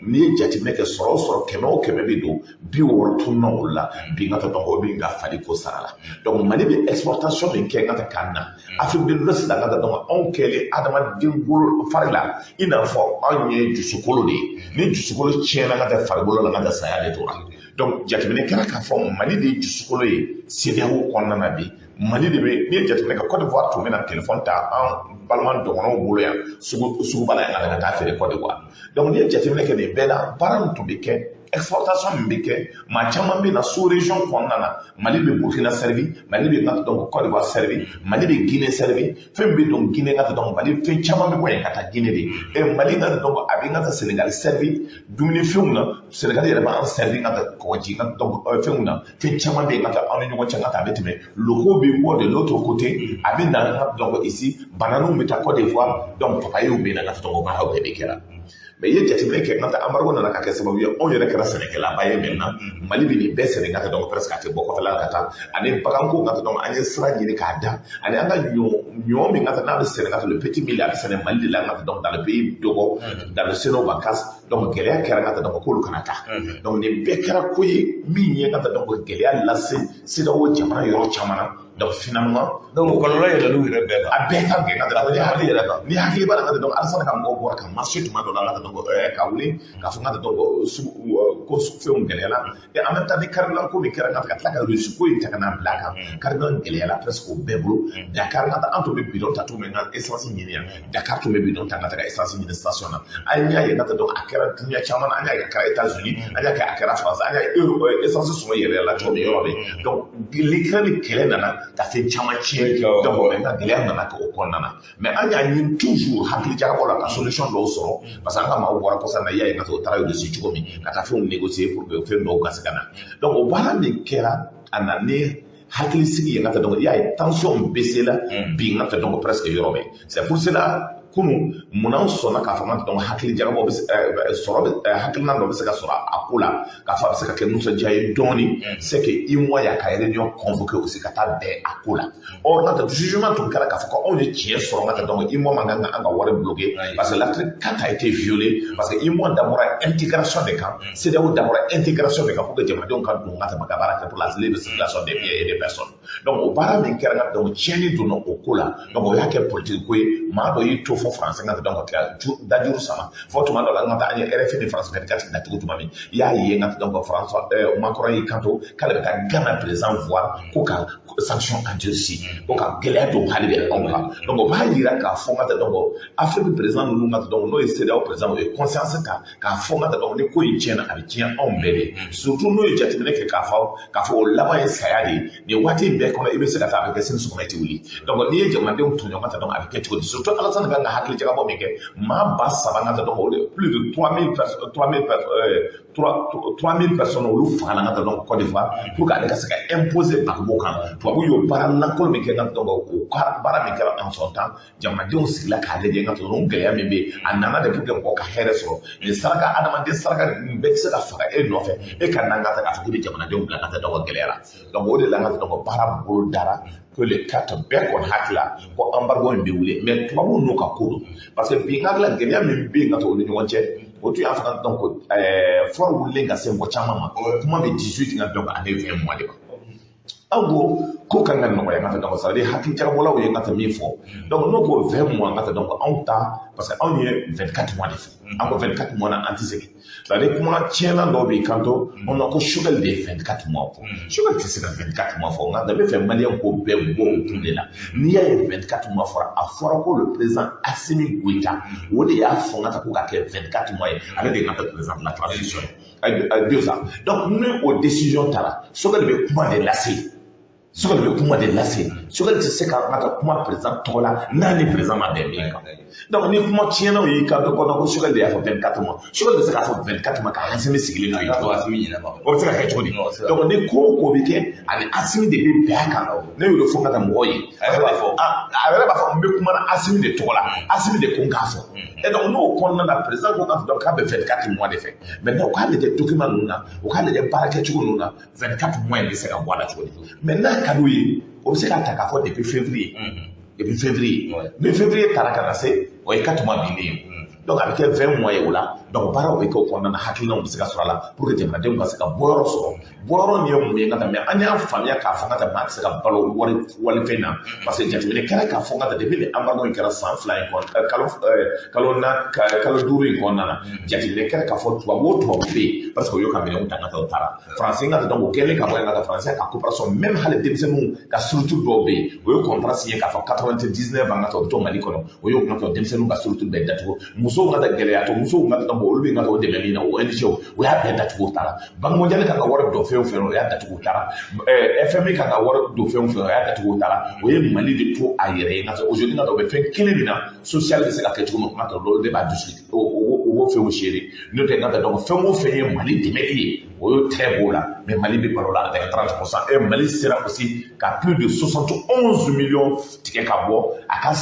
N'i ye jateminɛ kɛ, sɔrɔ o sɔrɔ, kɛmɛ o kɛmɛ bɛ don, 60 tununa o la bi, ka taa, donc o bɛ ka fali ko sara la. Donc Mali bɛ exportation min kɛ ka taa k'an na Afrique de l'Ouest la, ka taa, donc anw kɛlen adamaden bolo fari la, i n'a fɔ anw ye dusukolo de ye. Ni dusukolo tiɲɛna ka taa farikolo la, ka taa saya de tora. Donc jateminɛ kɛra k'a fɔ Mali de ye dusukolo ye CEDEAO kɔnɔna na bi. Mali de bɛ, n'i ye jateminɛ kɛ, Côte d'Ivoire tun bɛna téléphone ta an balima dɔgɔnɔw bolo yan suguba la yan ka taa feere Côte d'Ivoire. Donc n'i ye jateminɛ kɛ nin bɛɛ la, baara min tun bɛ kɛ Exportation min bɛ kɛ, maa caman bɛ na sous région kɔnɔna na. Mali bɛ Burkina servi, Mali bɛ ka donc Côte d'Ivoire servi, Mali bɛ Guinée servi. Fɛn bɛ don Guinée ka donc Mali, fɛn caman bɛ bɔ yen ka taa Guinée de. Et Mali ka donc a bɛ ka taa Sénégal servi dumunifɛnw na. Sénégal yɛrɛ b'an servi ka taa kɔgɔji ka donc fɛnw na. Fɛn caman bɛ yen ka taa aw ni ɲɔgɔn cɛ ka taa, a bɛ tɛmɛ locaux bɛ bɔ de l'autre côté, a bɛ na ka donc ici, bananew bɛ taa Côte d'Ivoire, donc papayew bɛ na ka donc baaraw bɛɛ bɛ kɛra. Mais i ye jateminɛ kɛ, n ka embargo nana ka kɛ sababu ye, anw yɛrɛ kɛra sɛnɛkɛlaba ye. Maintenant, Mali bɛ nin bɛɛ sɛnɛ ka donc presque a tɛ bɔ kɔfɛla la ka taa. Ani baganko ka donc an ye sira ɲini k'a da, ani an ka ɲɔ min ka taa n'a bɛ sɛnɛ ka le petit mil, a bɛ sɛnɛ Mali de la ka donc dans le pays Dogo, dans le Seno Bankas. Donc gɛlɛya kɛra ka donc k'olu kana taa. Donc nin bɛɛ kɛra ko ye min ye ka donc gɛlɛya lase CEDEAO jamana yɔrɔ caman na. Donc finalement, donc kɔlɔlɔ yɛlɛl'u yɛrɛ bɛɛ kan. A bɛɛ kan gɛn ka ni hakili yɛrɛ kan. Ni hakili b'a la ka donc Alassane ka mɔgɔw bɔra ka marché tuma dɔ la ka donc ka wuli k'a fɔ ka donc sugu ko fɛnw gɛlɛyara. Et en même temps, ni carburant ko min kɛra ka tila ka Russie ko in ta ka na bila a kan, carburant gɛlɛyara presque o bɛɛ bolo. Dakar ka an tun bɛ bidon ta cogo min ka essence ɲini yan, Dakar tun bɛ bidon ta ka taga essence ɲini station na. An y'a ye ka donc a kɛra dunuya caman na, an y'a ye a kɛra États-Unis, an y'a kɛ a kɛra France, an y'a ye euro essence sɔngɔ yɛlɛla cogo min yɔrɔ bɛɛ. Donc l'Ukraine kɛlɛ nana ka fɛn caman tiɲɛ. Donc maintenant, gɛlɛya nana kɛ o kɔnɔna na. Mais an y'a ɲini toujours hakili jagabɔ la ka solution dɔw sɔrɔ, parce que an ka maaw bɔra kɔsa na, i y'a ye ka o taara Russie cogo min ka taa fɛnw négocier pour que fɛn dɔw ka se ka na. Donc o baara min kɛra, a na ni hakili sigi ye ka taa. Donc i y'a ye, tension baissé la bi ka taa donc presque yɔrɔ bɛɛ. C'est pour cela kunun munna an sɔnna k'a fɔ ka donc hakili jagabɔ bɛ sɔrɔ, hakilina dɔ bɛ se ka sɔrɔ a ko la, k'a fɔ a bɛ se ka kɛ nisɔndiya ye dɔɔni, c'est que UEMOA y'a ka réunion convoqué aussi ka taa bɛn a ko la. Or n'o tɛ, jugement tun kɛra k'a fɔ ko anw ye tiɲɛ sɔrɔ ka taa donc UEMOA man kan ka an ka wari bloqué, parce que l'article 4 a été violé, parce que UEMOA dabɔra intégration de kan, CEDEAO dabɔra intégration de kan pour que jamanadenw ka don ka tɛmɛ ka baara kɛ pour la libre circulation des biens et des personnes. Donc o baara min kɛra ka donc tiɲɛni donna o ko la. Donc o y'a kɛ politique ko ye. Maa dɔ y'i to fɔ français ka donc ka dajuru sama fɔ tuma dɔ la. An ka taa, an ye RFI ni France 24 datugu tuma min, i y'a ye n ka donc François Macron y'i kanto k'ale bɛ taa Ghana président voir ko ka sanction endurci, ko ka gɛlɛya don hali bɛ anw kan. Donc o b'a yira k'a fɔ n ka donc Afrique président ninnu ka donc n'o ye CEDEAO président, o ye conscience ta k'a fɔ n ka donc ni ko in tiɲɛna, a bɛ tiɲɛ anw bɛɛ de. Surtout n'o ye jateminɛ kɛ k'a fɔ o laban ye saya de ye. Nin waati in bɛɛ kɔnɔ, i bɛ se ka taa, a bɛ kɛ sini sɔgɔma i tɛ wuli. Donc n'i ye jamanadenw tɔɲɔ ka taa donc a bɛ kɛ cogo di? Surtout Alassane kan ka hakili jagabɔ min kɛ, maa 3000 ka taa donc o de plus de 3000 personnes, 3000 3000 personnes, olu fagala ka taa donc Côte d'Ivoire pour que ale ka se ka imposer Gbagbo kan. Tubabu y'o baara lankolon min kɛ ka donc o baara min kɛra en son temps, jamanadenw sigila k'a lajɛ ka donc gɛlɛya min bɛ yen, a nana de pour que mɔgɔw ka hɛrɛ sɔrɔ. Nin saraka, adamaden saraka nin bɛɛ tɛ se ka faga e nɔfɛ, e ka nan ka ta k'a fɔ k'i bɛ jamanadenw bila ka taa donc gɛlɛya la. Donc o de la, ka donc baara bolo dara que le 4 bɛɛ kɔni hakili la ko embargo in bɛ wuli. Mais tubabuw n'u ka ko don, parce que bi n hakili la, gɛlɛya min bɛ yen ka to u ni ɲɔgɔn cɛ, o tun y'a fɔ donc fura wulilen ka se mɔgɔ caman ma, kuma bɛ 18 ka donc ani 20 mois de ma. An ko ko kan ka nɔgɔya ka taa donc, c'est à dire hakili jagabɔlaw ye ka taa min fɔ. Donc n'o ko 20 mois ka taa donc anw ta, parce que anw ye 24 mois de fɔ, an ko 24 mois na an tɛ segin. C'est à dire kuma tiɲɛna dɔw b'i kanto on ko Choguel de ye 24 mois fɔ. Choguel tɛ se ka 24 mois fɔ, nka ne bɛ fɛ maliyɛn ko bɛɛ bɔ o kun de la. N'i y'a ye 24 mois fɔra, a fɔra ko le président Assimi Goïta, o de y'a fɔ n ka taa ko ka kɛ 24 mois ye. Ale de ye ka taa président de la transition ye 2 ans. Donc ni o décision taara, Choguel bɛ kuma de lase, Choguel bɛ kuma de lase. Choguel tɛ se ka ka taa kuma président tɔgɔ la n'a ni président ma bɛn min kan. Donc ni kuma tiɲɛnaw y'i kan kɔnɔ ko Choguel de y'a fɔ 24 mois, Choguel bɛ se k'a fɔ 24 mois ka Assimi sigilen to yen? Assimi ɲinɛ ma. O bɛ se ka kɛ cogo di? Donc ni ko o ko bɛ kɛ, ani Assimi de bɛ bɛn a kan. Ne y'o de fɔ ka taa mɔgɔw ye. A yɛrɛ b'a fɔ. A yɛrɛ b'a fɔ n bɛ kuma na Assimi de tɔgɔ la, Assimi de ko n k'a fɔ. Et donc n'o kɔnɔna na, président ko k'a fɔ k'a bɛ 24 mois de fɛ. Maintenant, u k'a lajɛ document ninnu na, u k'a lajɛ baara kɛcogo ninnu na, 24 mois in bɛ se ka bɔ a la cogo di? Mais n'a ka d'u ye, o bɛ se k'a ta k'a fɔ depuis février, depuis février. Ni février taara ka na se, o ye 4 mois binnen ye. Donc a bɛ kɛ 20 mois ye o la. Donc baaraw bɛ kɛ o kɔnɔna na, hakilinaw bɛ se ka sɔrɔ a la pour que jamanadenw ka se ka bɔyɔrɔ sɔrɔ. Bɔyɔrɔ nin ye mun ye ka taa? Mais an y'a faamuya k'a fɔ ka taa maa tɛ se ka balo wari walifɛn na, parce que jateminɛ kɛra k'a fɔ ka taa depuis ni embargo in kɛra san 2 in kɔnɔ, kalo na, kalo 5 in kɔnɔna na, jateminɛ kɛra k'a fɔ tubabu o tubabu bɛ yen, parce que o y'o ka minɛnw ta ka taa, o taara faransi ka taa. Donc o kɛlen ka bɔ yen ka taa faransi ka coopération, même hali denmisɛnninw ka structure dɔw bɛ yen, o ye contrat signé k'a fɔ 99 ans ka taa o bɛ to Mali kɔnɔ, o y'o ka taa denmisɛnninw. Denmisɛnninw ka structure bɛɛ datugu. Musow ka taa gɛlɛya to, musow ka taa bɔ, olu bɛ ka o dɛmɛ min na, o ONG, o y'a bɛɛ datugu, o taara. Banque mondiale kan ka wari don fɛn o fɛn, o y'a datugu, o taara. FMI kan ka wari don fɛn o fɛn, o y'a datugu, o taara. O ye Mali de to a yɛrɛ ye. Aujourd'hui, nka o bɛ fɛn kelen min na, social bɛ se ka kɛ cogo min, ka olu de b'a dusu o b'o fɛnw seere. N'o tɛ, nka donc fɛn o fɛn ye Mali dɛmɛli ye, o y'o tɛ b'o la. Mais Mali bɛ balo la avec 30%. Et Mali sera aussi ka plus de 71 millions tigɛ ka bɔ a ka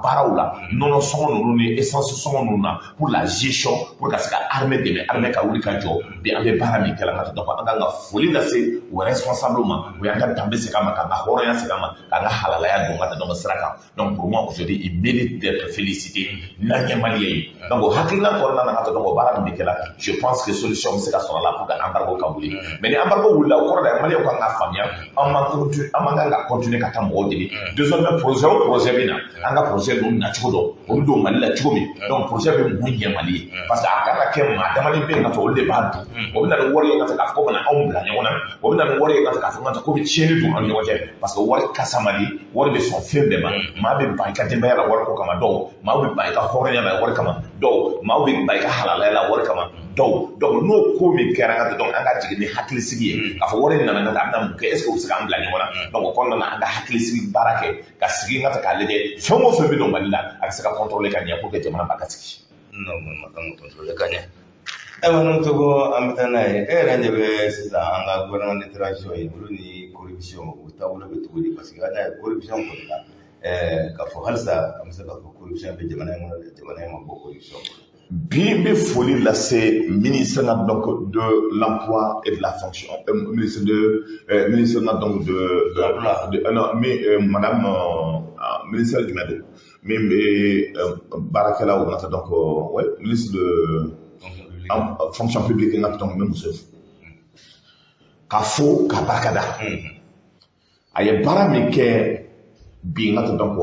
baaraw la, nɔnɔ sɔngɔ ninnu ni essence sɔngɔ ninnu na, pour la gestion, pour ka se ka armée dɛmɛ, armée ka wuli ka jɔ. Bi an bɛ baara min kɛ la, donc an kan ka foli lase o responsable ma. O y'an ka danbe segin a ma, k'an ka hɔrɔnya segin a ma, k'an ka halalaya don ka taa donc sira kan. Donc pour moi, aujourd'hui, il mérite d'être félicité, n'an ye malien ye. Donc o hakilina kɔnɔna na, ka taa donc o baara min bɛ kɛ la, je pense que solution bɛ se ka sɔrɔ a la pour que embargo ka wuli. Mais ni embargo wulila, o kɔrɔ de maliyɛnw kan ka faamuya, an man continue, an man kan ka continuer ka taa mɔgɔw deli. Désormais, projet o projet bɛ na, an ka projet ninnu nacogo dɔn, o bɛ don Mali la cogo min. Donc projet bɛ mun ɲɛ Mali ye? Parce que a kan ka kɛ maa damani bɛ yen ka fɔ olu de b'a dun. O bɛ na ni wari ye ka k'a fɔ ko bɛna anw bila ɲɔgɔn na, o bɛ na ni wari ye ka k'a fɔ ko bɛ tiɲɛni don an ni ɲɔgɔn cɛ, parce que wari kasa man di, wari bɛ sɔn fɛn bɛɛ ma. Maa bɛ ban i ka denbaya la wari ko kama, dɔw maa bɛ ban i ka hɔrɔnya la wari kama, dɔw maa bɛ ban i ka halalaya la wari kama, dɔw. Donc n'o ko min kɛra ka, donc an ka jigin ni hakilisigi ye k'a fɔ wari in nana ka taa, a bɛna mun kɛ? Est ce que u bɛ se k'an bila ɲɔgɔn na? Donc o kɔnɔna na, an ka hakilisigi baara kɛ, ka sigi ka ta k'a lajɛ, fɛn o fɛn bɛ don Mali la, a bɛ se ka contrôler ka ɲɛ pour que jamana ba ka sigi. Non, ma kan ka contrôler ka ɲɛ. Ayiwa, n'o tɔgɔ, an bɛ taa n'a ye. E yɛrɛ ɲɛ bɛ sisan an ka gouvernement de transition ye, olu ni corruption, o taabolo bɛ cogo di? Parce que an y'a ye corruption kɔni na, k'a fɔ halisa an bɛ se k'a fɔ corruption bɛ jamana in kɔnɔ dɛ, jamana in ma bɔ corruption kɔnɔ. Bi n bɛ foli lase ministre na donc de l'Emploi et de la Fonction, ministre de ministre na donc de L'Emploi. de non, mais madame ministère jumɛn don min bɛ baarakɛlaw nata, donc ouais, ministre de Fonction publique. Fonction publique nata, donc n bɛ muso fo k'a fo k'a barika da. A ye baara min kɛ bi n ka taa, donc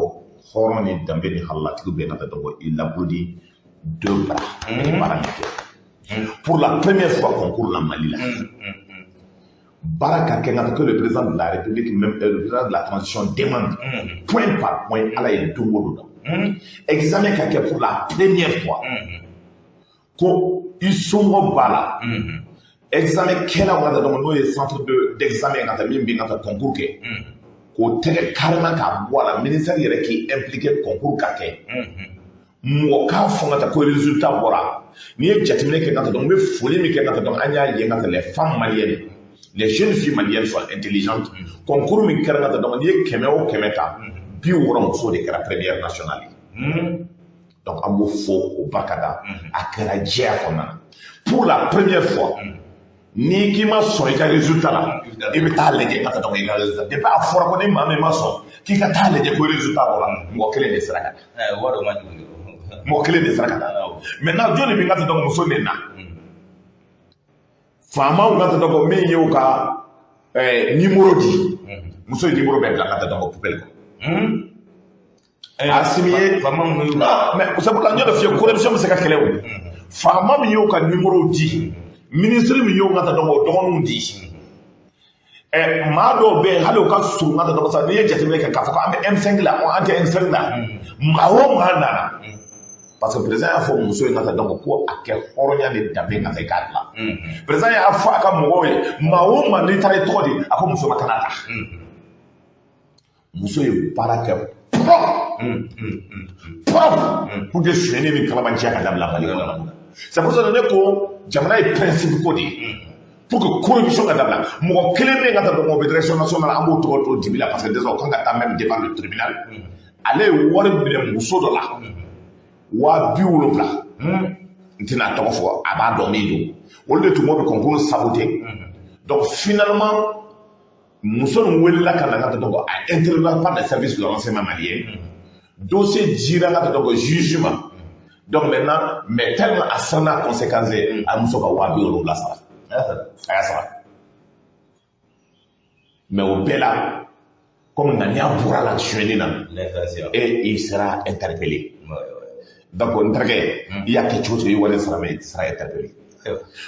hɔrɔn ni danbe ni halalatigiw bɛɛ ka taa, donc il applaudit deux bras. A ye baara min kɛ pour la première fois, concours la Mali la, baara ka kɛ n ka que le président de la République même, le président de la transition demande point par point, ala ye don o don examen ka kɛ pour la première fois, ko i somɔgɔ b'a la, examen kɛlaw ka taa, donc n'o ye centre de d'examen ka taa min bɛ ka taa concours kɛ, k'o tɛgɛ carrément k'a bɔ a la, ministère yɛrɛ k'i impliqué, concours ka kɛ, mɔgɔ k'a fɔ ka taa ko résultat bɔra. N'i ye jateminɛ kɛ ka taa, donc n bɛ foli min kɛ ka taa, donc an y'a ye ka taa les femmes maliennes, les jeunes filles maliennes sont intelligentes. Concours min kɛra ka taa, donc n'i ye 100 o 100 ta, 60 muso de kɛra première nationale ye. Donc an b'o fo o barika da. A kɛra jɛya kɔnɔna na pour la première fois. N'i k'i ma sɔn i ka résultat la, i bɛ taa lajɛ ka taa, donc i ka résultat, depuis a fɔra ko ni maa min ma sɔn k'i ka taa lajɛ ko résultat bɔra, mɔgɔ kelen de sera ka taa. Wari ma jugu. Mɔgɔ kelen de sera ka taa. Maintenant, jɔn de bɛ ka taa? Donc muso de na faamaw ka taa, donc min y'o ka numéro di, muso ye numéro bɛɛ bila ka taa, donc poubelle kɔnɔ. Asimi ye faama minnu y'u Non, mais c'est pour la n y'o de f'i ye, corruption bɛ se ka kɛlɛ o. Faama min y'o ka numéro di, ministre min y'o ka taa, donc o dɔgɔninw di, maa dɔw bɛ yen, hali o ka surun ka taa, donc sa n'i ye jateminɛ kɛ k'a fɔ ko an bɛ M5 la, an tɛ M5 la, maa o maa nana, parce que président y'a fɔ muso ye ka taa, donc ko a kɛ hɔrɔnya ni danbe ka taa i k'a dilan. Président y'a fɔ a ka mɔgɔw ye, maa o maa n'i taara i tɔgɔ di, a ko muso ma kana ta. Muso ye baara kɛ propre propre pour que sonyɛni ni kalabanciya ka dabila Mali kɔnɔ. C'est pour ça que ne ko jamana ye principe ko de ye pour que corruption ka dabila. Mɔgɔ kelen bɛ yen ka taa, donc o bɛ direction nationale, an b'o tɔgɔ to dibi la, parce que déjà o kan ka taa même devant le tribunal. Ale ye wari minɛ muso dɔ la, 70,000. N tɛna a tɔgɔ fɔ, a b'a dɔn min don. Olu de tun b'o bɛ concours saboter. Donc finalement, muso nin welela ka na ka taa, donc a intervenu par les services de renseignement malien. Dossier dira ka taa, donc juge ma. Donc maintenant, mais tellement a siranna conséquence ye, a muso ka 70,000 sara, a y'a sara. Mais o bɛɛ la, comme ŋaniya bɔra la sonyɛni na, et il sera interpellé. Donc n terikɛ, i y'a kɛ cogo o cogo, i ye wari sara, mais il sera interpellé.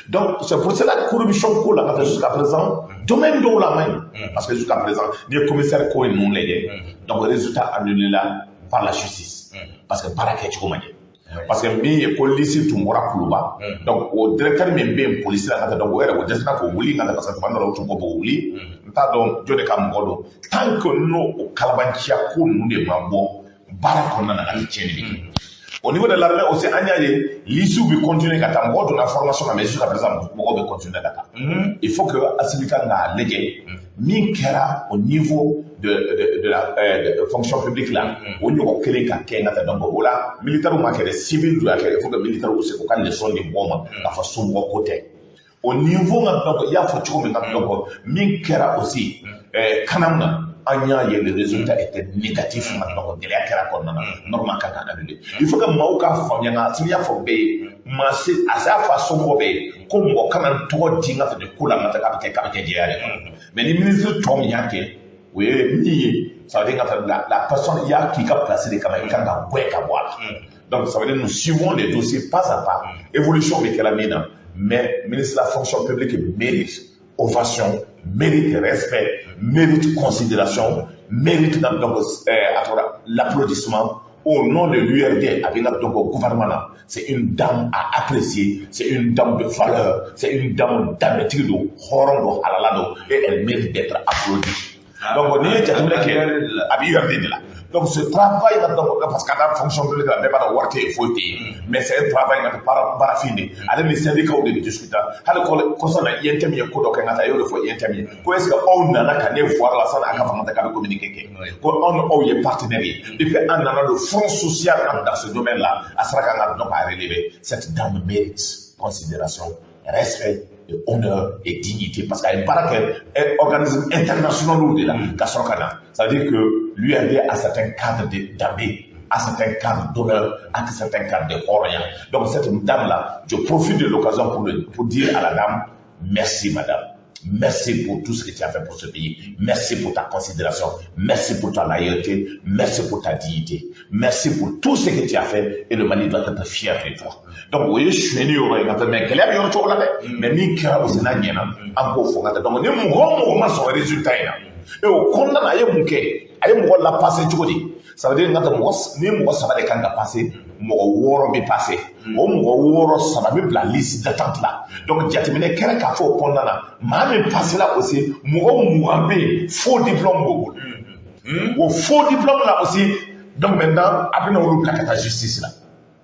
Donc c'est pour cela que corruption ko la ka fɛ jusqu'à présent, domaine dɔw la man ɲi, parce que jusqu'à présent, n'i ye commissaire ko ninnu lajɛ, donc résultat annulé la. Par la justice. Parce que baara kɛcogo ma ɲɛ. Parce que min ye ko liste tun bɔra Kuluba, donc o directeur min bɛ yen polisi la ka taa, donc o yɛrɛ o dɛsɛra k'o wuli ka taa, parce que tuma dɔ la o tun ko b'o wuli, n t'a dɔn jɔn de ka mɔgɔ don. Tant que n'o o kalabanciya ko ninnu de ma bɔ baara kɔnɔna na, hali tiɲɛni bɛ kɛ. Au niveau de l'armée aussi, an y'a ye liste bɛ continuer ka taa, mɔgɔw donna formation na, mais jusqu'à présent mɔgɔw bɛ continuer ka taa. Il faut que Assimi kan k'a lajɛ min kɛra au niveau de la de fonction publique la, o ɲɔgɔn kelen ka kɛ n ka taa. Donc o la militaire ma kɛ dɛ, civil dun y'a kɛ. Il faut que militaire aussi o ka leçon di mɔgɔw ma k'a fɔ somɔgɔ ko tɛ. Au niveau nka, donc i y'a fɔ cogo min ka, donc min kɛra aussi CANAM na, an y'a ye le résultat était négatif nka, donc gɛlɛya kɛra kɔnɔna na, normal kan ka annuler. Il faut que maaw k'a faamuya nka Assimi y'a fɔ bɛɛ ye, maa se a y'a fɔ a somɔgɔw bɛɛ ye ko mɔgɔ kana n tɔgɔ di n ka fɛ ko la n ka taa k'a bɛ kɛ jɛya de kɔnɔ. Mais ni ministre tɔ min y'a kɛ, o ye min ye, ça veut dire que la personne i y'a k'i ka place de kama, i kan ka gɛn ka bɔ a la. Donc ça veut dire nous suivons les dossiers pas à pas, évolution bɛ kɛla min na. Mais ministre de la fonction publique mérite ovation, mérite respect, mérite considération, mérite donc l'applaudissement au nom de l'URD avec donc au gouvernement là. C'est une dame à apprécier, c'est une dame de valeur, c'est une dame danbetigi don, hɔrɔn don, halala don, et elle mérite d'être applaudie. Donc n'i ye jateminɛ kɛ, a bɛ URD de la. Donc ce travail là, donc parce que ka fonction publique la, bɛɛ b'a dɔn wari tɛ yen, foyi tɛ yen, mais c'est un travail nka baarafin de ale ni syndicat de bɛ discuter. Hali kɔsɔn na UNTM ye ko dɔ kɛ n ka taa, i y'o de fɔ UNTM ye ko est ce que aw nana ka ne foire la sani a ka fanga ta k'a bɛ communiquer kɛ ko anw ni aw ye partenaire ye depuis an nana le front social dans ce domaine là, a sera k'an ka donc à relever. Cette dame mérite considération, respect et honneur et dignité, parce qu'il y a baara kɛ organisme international de la ka sɔrɔ ka na. Ça veut dire que l'URD a certains cadres de danbe, a certains cadres d'honneur, a certains cadres de hɔrɔnya. Donc cette dame là, je profite de l'occasion pour dire à la dame: merci madame. Merci pour tout ce que tu as fait pour ce pays. Merci pour ta considération. Merci pour ta loyauté. Merci pour ta dignité. Merci pour tout ce que tu as fait. Et le Mali doit être fier de toi. Donc, vous voyez, je suis né au mais gɛlɛya bɛ yɔrɔ cogo la dɛ. Mais min kɛra o n'a ɲɛna, an b'o fɔ ka taa. Donc, ni mɔgɔ o mɔgɔ ma sɔn résultat in na, et o kɔnɔna na, a ye mun kɛ? A ye mɔgɔ la passer cogo di? Ça veut dire n ka taa mɔgɔ ni mɔgɔ saba de kan ka passer, mɔgɔ wɔɔrɔ bɛ passer. O mɔgɔ wɔɔrɔ, saba bɛ bila liste d'attente la. Donc jateminɛ kɛra k'a fɔ o kɔnɔna na, maa min passé la aussi, mɔgɔ 20 bɛ yen, faux diplôme b'o bolo. O faux diplôme la aussi, donc maintenant a bɛna olu bila ka taa justice la.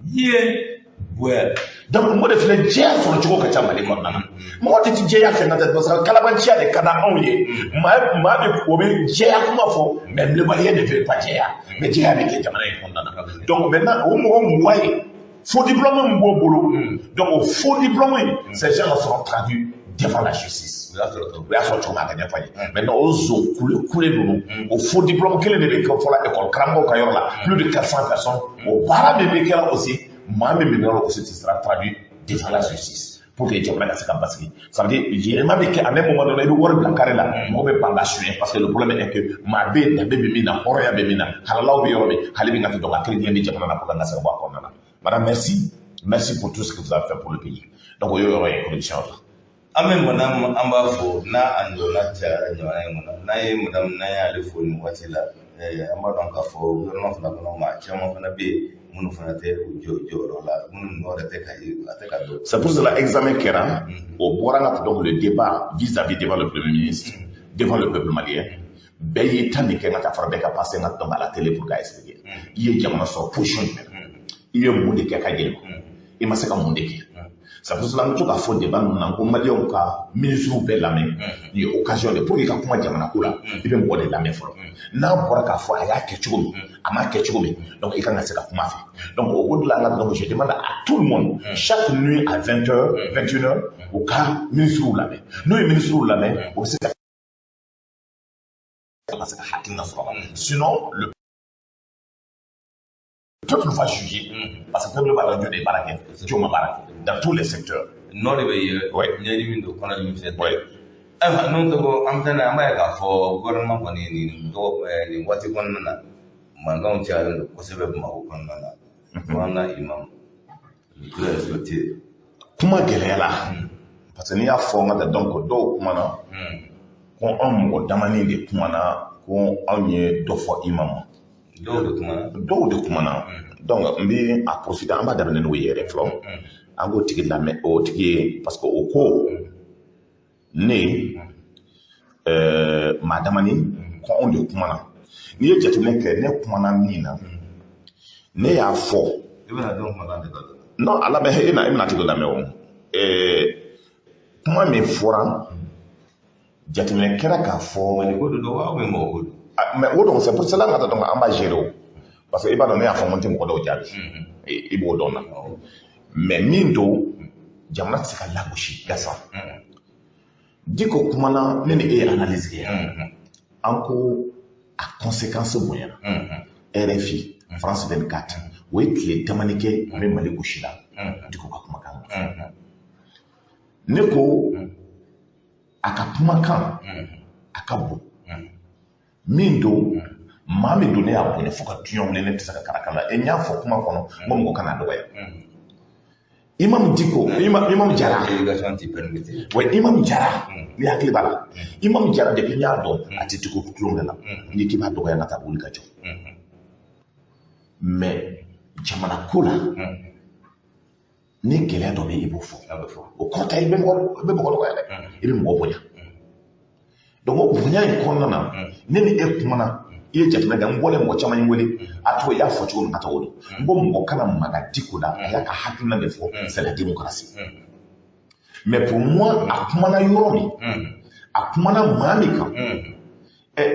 Ye ouais. Donc mɔgɔ de filɛ, jɛya sɔrɔ cogo ka ca Mali kɔnɔna na. Mɔgɔ tɛ ti jɛya fɛ ka tɛ, parce que kalabanciya de ka di anw ye. Maa maa bɛ o bɛ jɛya kuma fɔ, mais le Malien ne veut pas jɛya, mais jɛya bɛ kɛ jamana in kɔnɔna na. Donc maintenant o mɔgɔ 20 ye, faux diplôme min b'o bolo, donc o faux diplôme in, ces gens-là seront traduits devant la justice. O y'a sɔrɔ O y'a sɔrɔ cogo min, a ka ɲɛfɔ an ye. Maintenant o zon kule kule ninnu, o faux diplôme kelen de bɛ kɛ fɔlɔ école karamɔgɔw ka yɔrɔ la, plus de 400 personnes. O baara min bɛ kɛra aussi, maa min minɛra aussi, tu seras traduit devant la justice pour que jamana ka se ka basigi. Ça veut dire yɛlɛma bɛ kɛ. À un moment donné, i bɛ wari bila carré la, mɔgɔ bɛ ban ka suɲɛ, parce que le problème est que maa bɛ yen, danbe bɛ min na, hɔrɔnya bɛ min na, halalaw bɛ yɔrɔ min, hali bi ka tɛ dɔn ka kelen kelen bɛ jamana na pour que an ka se ka bɔ a kɔnɔna na. Madame, merci, merci pour tout ce que vous avez fait pour le pays. Donc o y'o yɔrɔ ye corruption la. An bɛ madame, an b'a fɔ n'a a ɲɔgɔnna cayara jamana in kɔnɔ. N'an ye madame, n'an y'ale fo nin waati la, an b'a dɔn k'a fɔ gouvernement fana kɔnɔ, maa caman fana bɛ yen minnu fana tɛ u jɔ jɔyɔrɔ la, minnu nɔ yɛrɛ tɛ ka ye, a tɛ ka dɔn. C'est pour cela examen kɛra, o bɔra ka donc le débat vis-à-vis devant le Premier ministre, devant le peuple malien. Bɛɛ y'i ta nin kɛ ka taa fara bɛɛ ka passer ka donc à la télé pour k'a expliquer. I ye jamana sɔrɔ position jumɛn na? I ye mun de kɛ ka yɛlɛma? I ma se ka mun de kɛ? C'est pour cela an bɛ to k'a fɔ débat ninnu na ko maliyɛnw ka ministres bɛɛ lamɛn. Nin ye occasion de pour que i ka kuma jamana ko la, i bɛ mɔgɔ de lamɛn fɔlɔ. N'a bɔra k'a fɔ a y'a kɛ cogo min, a m'a kɛ cogo min, donc i kan ka se ka kuma fɛ. Donc o de la an ka donc je demande à tout le monde, chaque nuit à 20h, 21h, u ka ministres lamɛn. N'o ye ministres lamɛn, o bɛ se ka hakilina sɔrɔ a la. Sinon le peuple va juger, parce que peuple b'a dɔn jɔn de ye baara kɛ, jɔn ma baara kɛ dans tous les secteurs. Nɔ de bɛ ye. Ouais. Ɲɛdimi don, kɔnɔdimi fɛnɛ tɛ. Ouais. Ayiwa, n'o tɔgɔ an bɛ taa n'a ye, an b'a ye k'a fɔ gouvernement kɔni nin dɔgɔ nin waati kɔnɔna na, mankanw cayalen don kosɛbɛ Bamakɔ kɔnɔna na. Fo an ka imam plus respecté. Kuma gɛlɛyala, parce que n'i y'a fɔ n ka taa, donc dɔw kumana ko anw mɔgɔ damanin de kumana ko anw ye dɔ fɔ imam ma. Dɔw de kumana. Dɔw de kumana. Donc n bɛ a profiter, an b'a daminɛ n'o ye yɛrɛ fɔlɔ. An k'o tigi lamɛn, o tigi ye, parce que o ko ne maa damani ko anw de kumana. N'i ye jateminɛ kɛ, ne kumana min na, ne y'a fɔ. I bɛna jɔn kumakan de ta? Non, a lamɛn, e na, e bɛna tigi lamɛn o. Kuma min fɔra, jateminɛ kɛra k'a fɔ. Mali ko de don wa, ou bien mɔgɔ ko don? Mais o donc c'est pour cela ka donc an b'a gérer o. Parce que i b'a dɔn, ne y'a fɔ n ko n tɛ mɔgɔ dɔw jaabi. I b'o dɔn na. Mais min don, jamana tɛ se ka lagosi gansan. Diko kumana, ne ni e ye analyse kɛ. An ko a conséquence bonyana. RFI, France 24, o ye tile damani kɛ n bɛ Mali gosi la. Diko ka kumakan nɔfɛ. Ne ko a ka kumakan a ka bon. Min don, maa min don, ne y'a bonya fo ka diɲɛ wuli, ne tɛ se ka kara la. E n y'a fɔ kuma kɔnɔ, n ko mɔgɔ kana dɔgɔya. Imam Diko, Imam Jara. Éducation t'i permettre. Ouais, Imam Jara, ni hakili b'a la. Imam Jara, depuis n y'a dɔn, a tɛ tugu tulonkɛ la. N'i k'i b'a dɔgɔya, ka taa wuli ka jɔ. Mais jamana ko la, ni gɛlɛya dɔ bɛ yen, i b'o fɔ. A bɛ fɔ. O kɔrɔ tɛ i bɛ mɔgɔ dɔgɔya dɛ. I bɛ mɔgɔ bonya. Donc o bonya in kɔnɔna na, ne ni e kumana, i ye jateminɛ kɛ, n bɔlen, mɔgɔ caman ye n wele, a tɔgɔ i y'a fɔ cogo min ka taa o don. N ko mɔgɔ kana maga Diko la, a y'a ka hakilina de fɔ, c'est la démocratie. Mais pour moi, a kumana yɔrɔ min, a kumana maa min kan,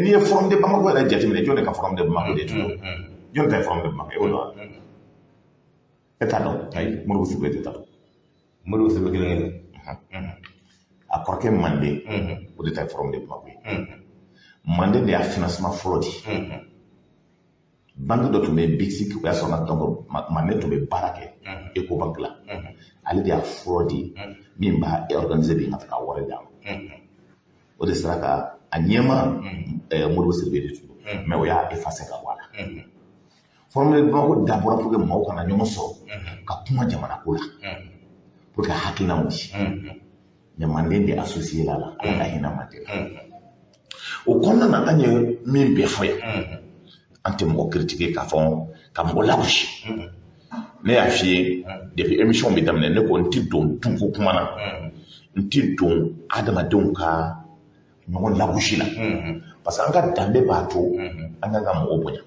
n'i ye Forum de Bamako yɛrɛ jateminɛ, jɔn de ka Forum de Bamako de ye tuguni? Jɔn ta ye Forum de Bamako? E b'o dɔn wa? E t'a dɔn? Ayi. Modibo Sidibé de t'a dɔn. Modibo Sidibé kelen kelen. A kɔrɔkɛ Manden, o de ta ye Forum de Bamako ye. Manden de y'a financement fɔlɔ di. Banque dɔ tun bɛ BICIC, o y'a sɔrɔ n ka donc Manden tun bɛ baara kɛ Ecobank la. Ale de y'a fɔlɔ di min b'a organiser bi ka taga wari d'a ma. O de sera ka a ɲɛma Modibo Sidibé de tun don, mais o y'a effacer ka bɔ a la. Forum de Bamako dabɔra pour que maaw kana ɲɔgɔn sɔrɔ ka kuma jamana ko la, pour que hakilinaw di. Mais Manden de associé la la, Ala ka hinɛ Manden la. O kɔnɔna na, an ye min bɛɛ fɔ yan, an tɛ mɔgɔ critiquer k'a fɔ ka mɔgɔ lagosi. Ne y'a f'i ye depuis émission bɛ daminɛ, ne ko n ti don dunko kuma na, n ti don adamadenw ka ɲɔgɔn lagosi la, parce que an ka danbe b'a to an kan ka mɔgɔ bonya,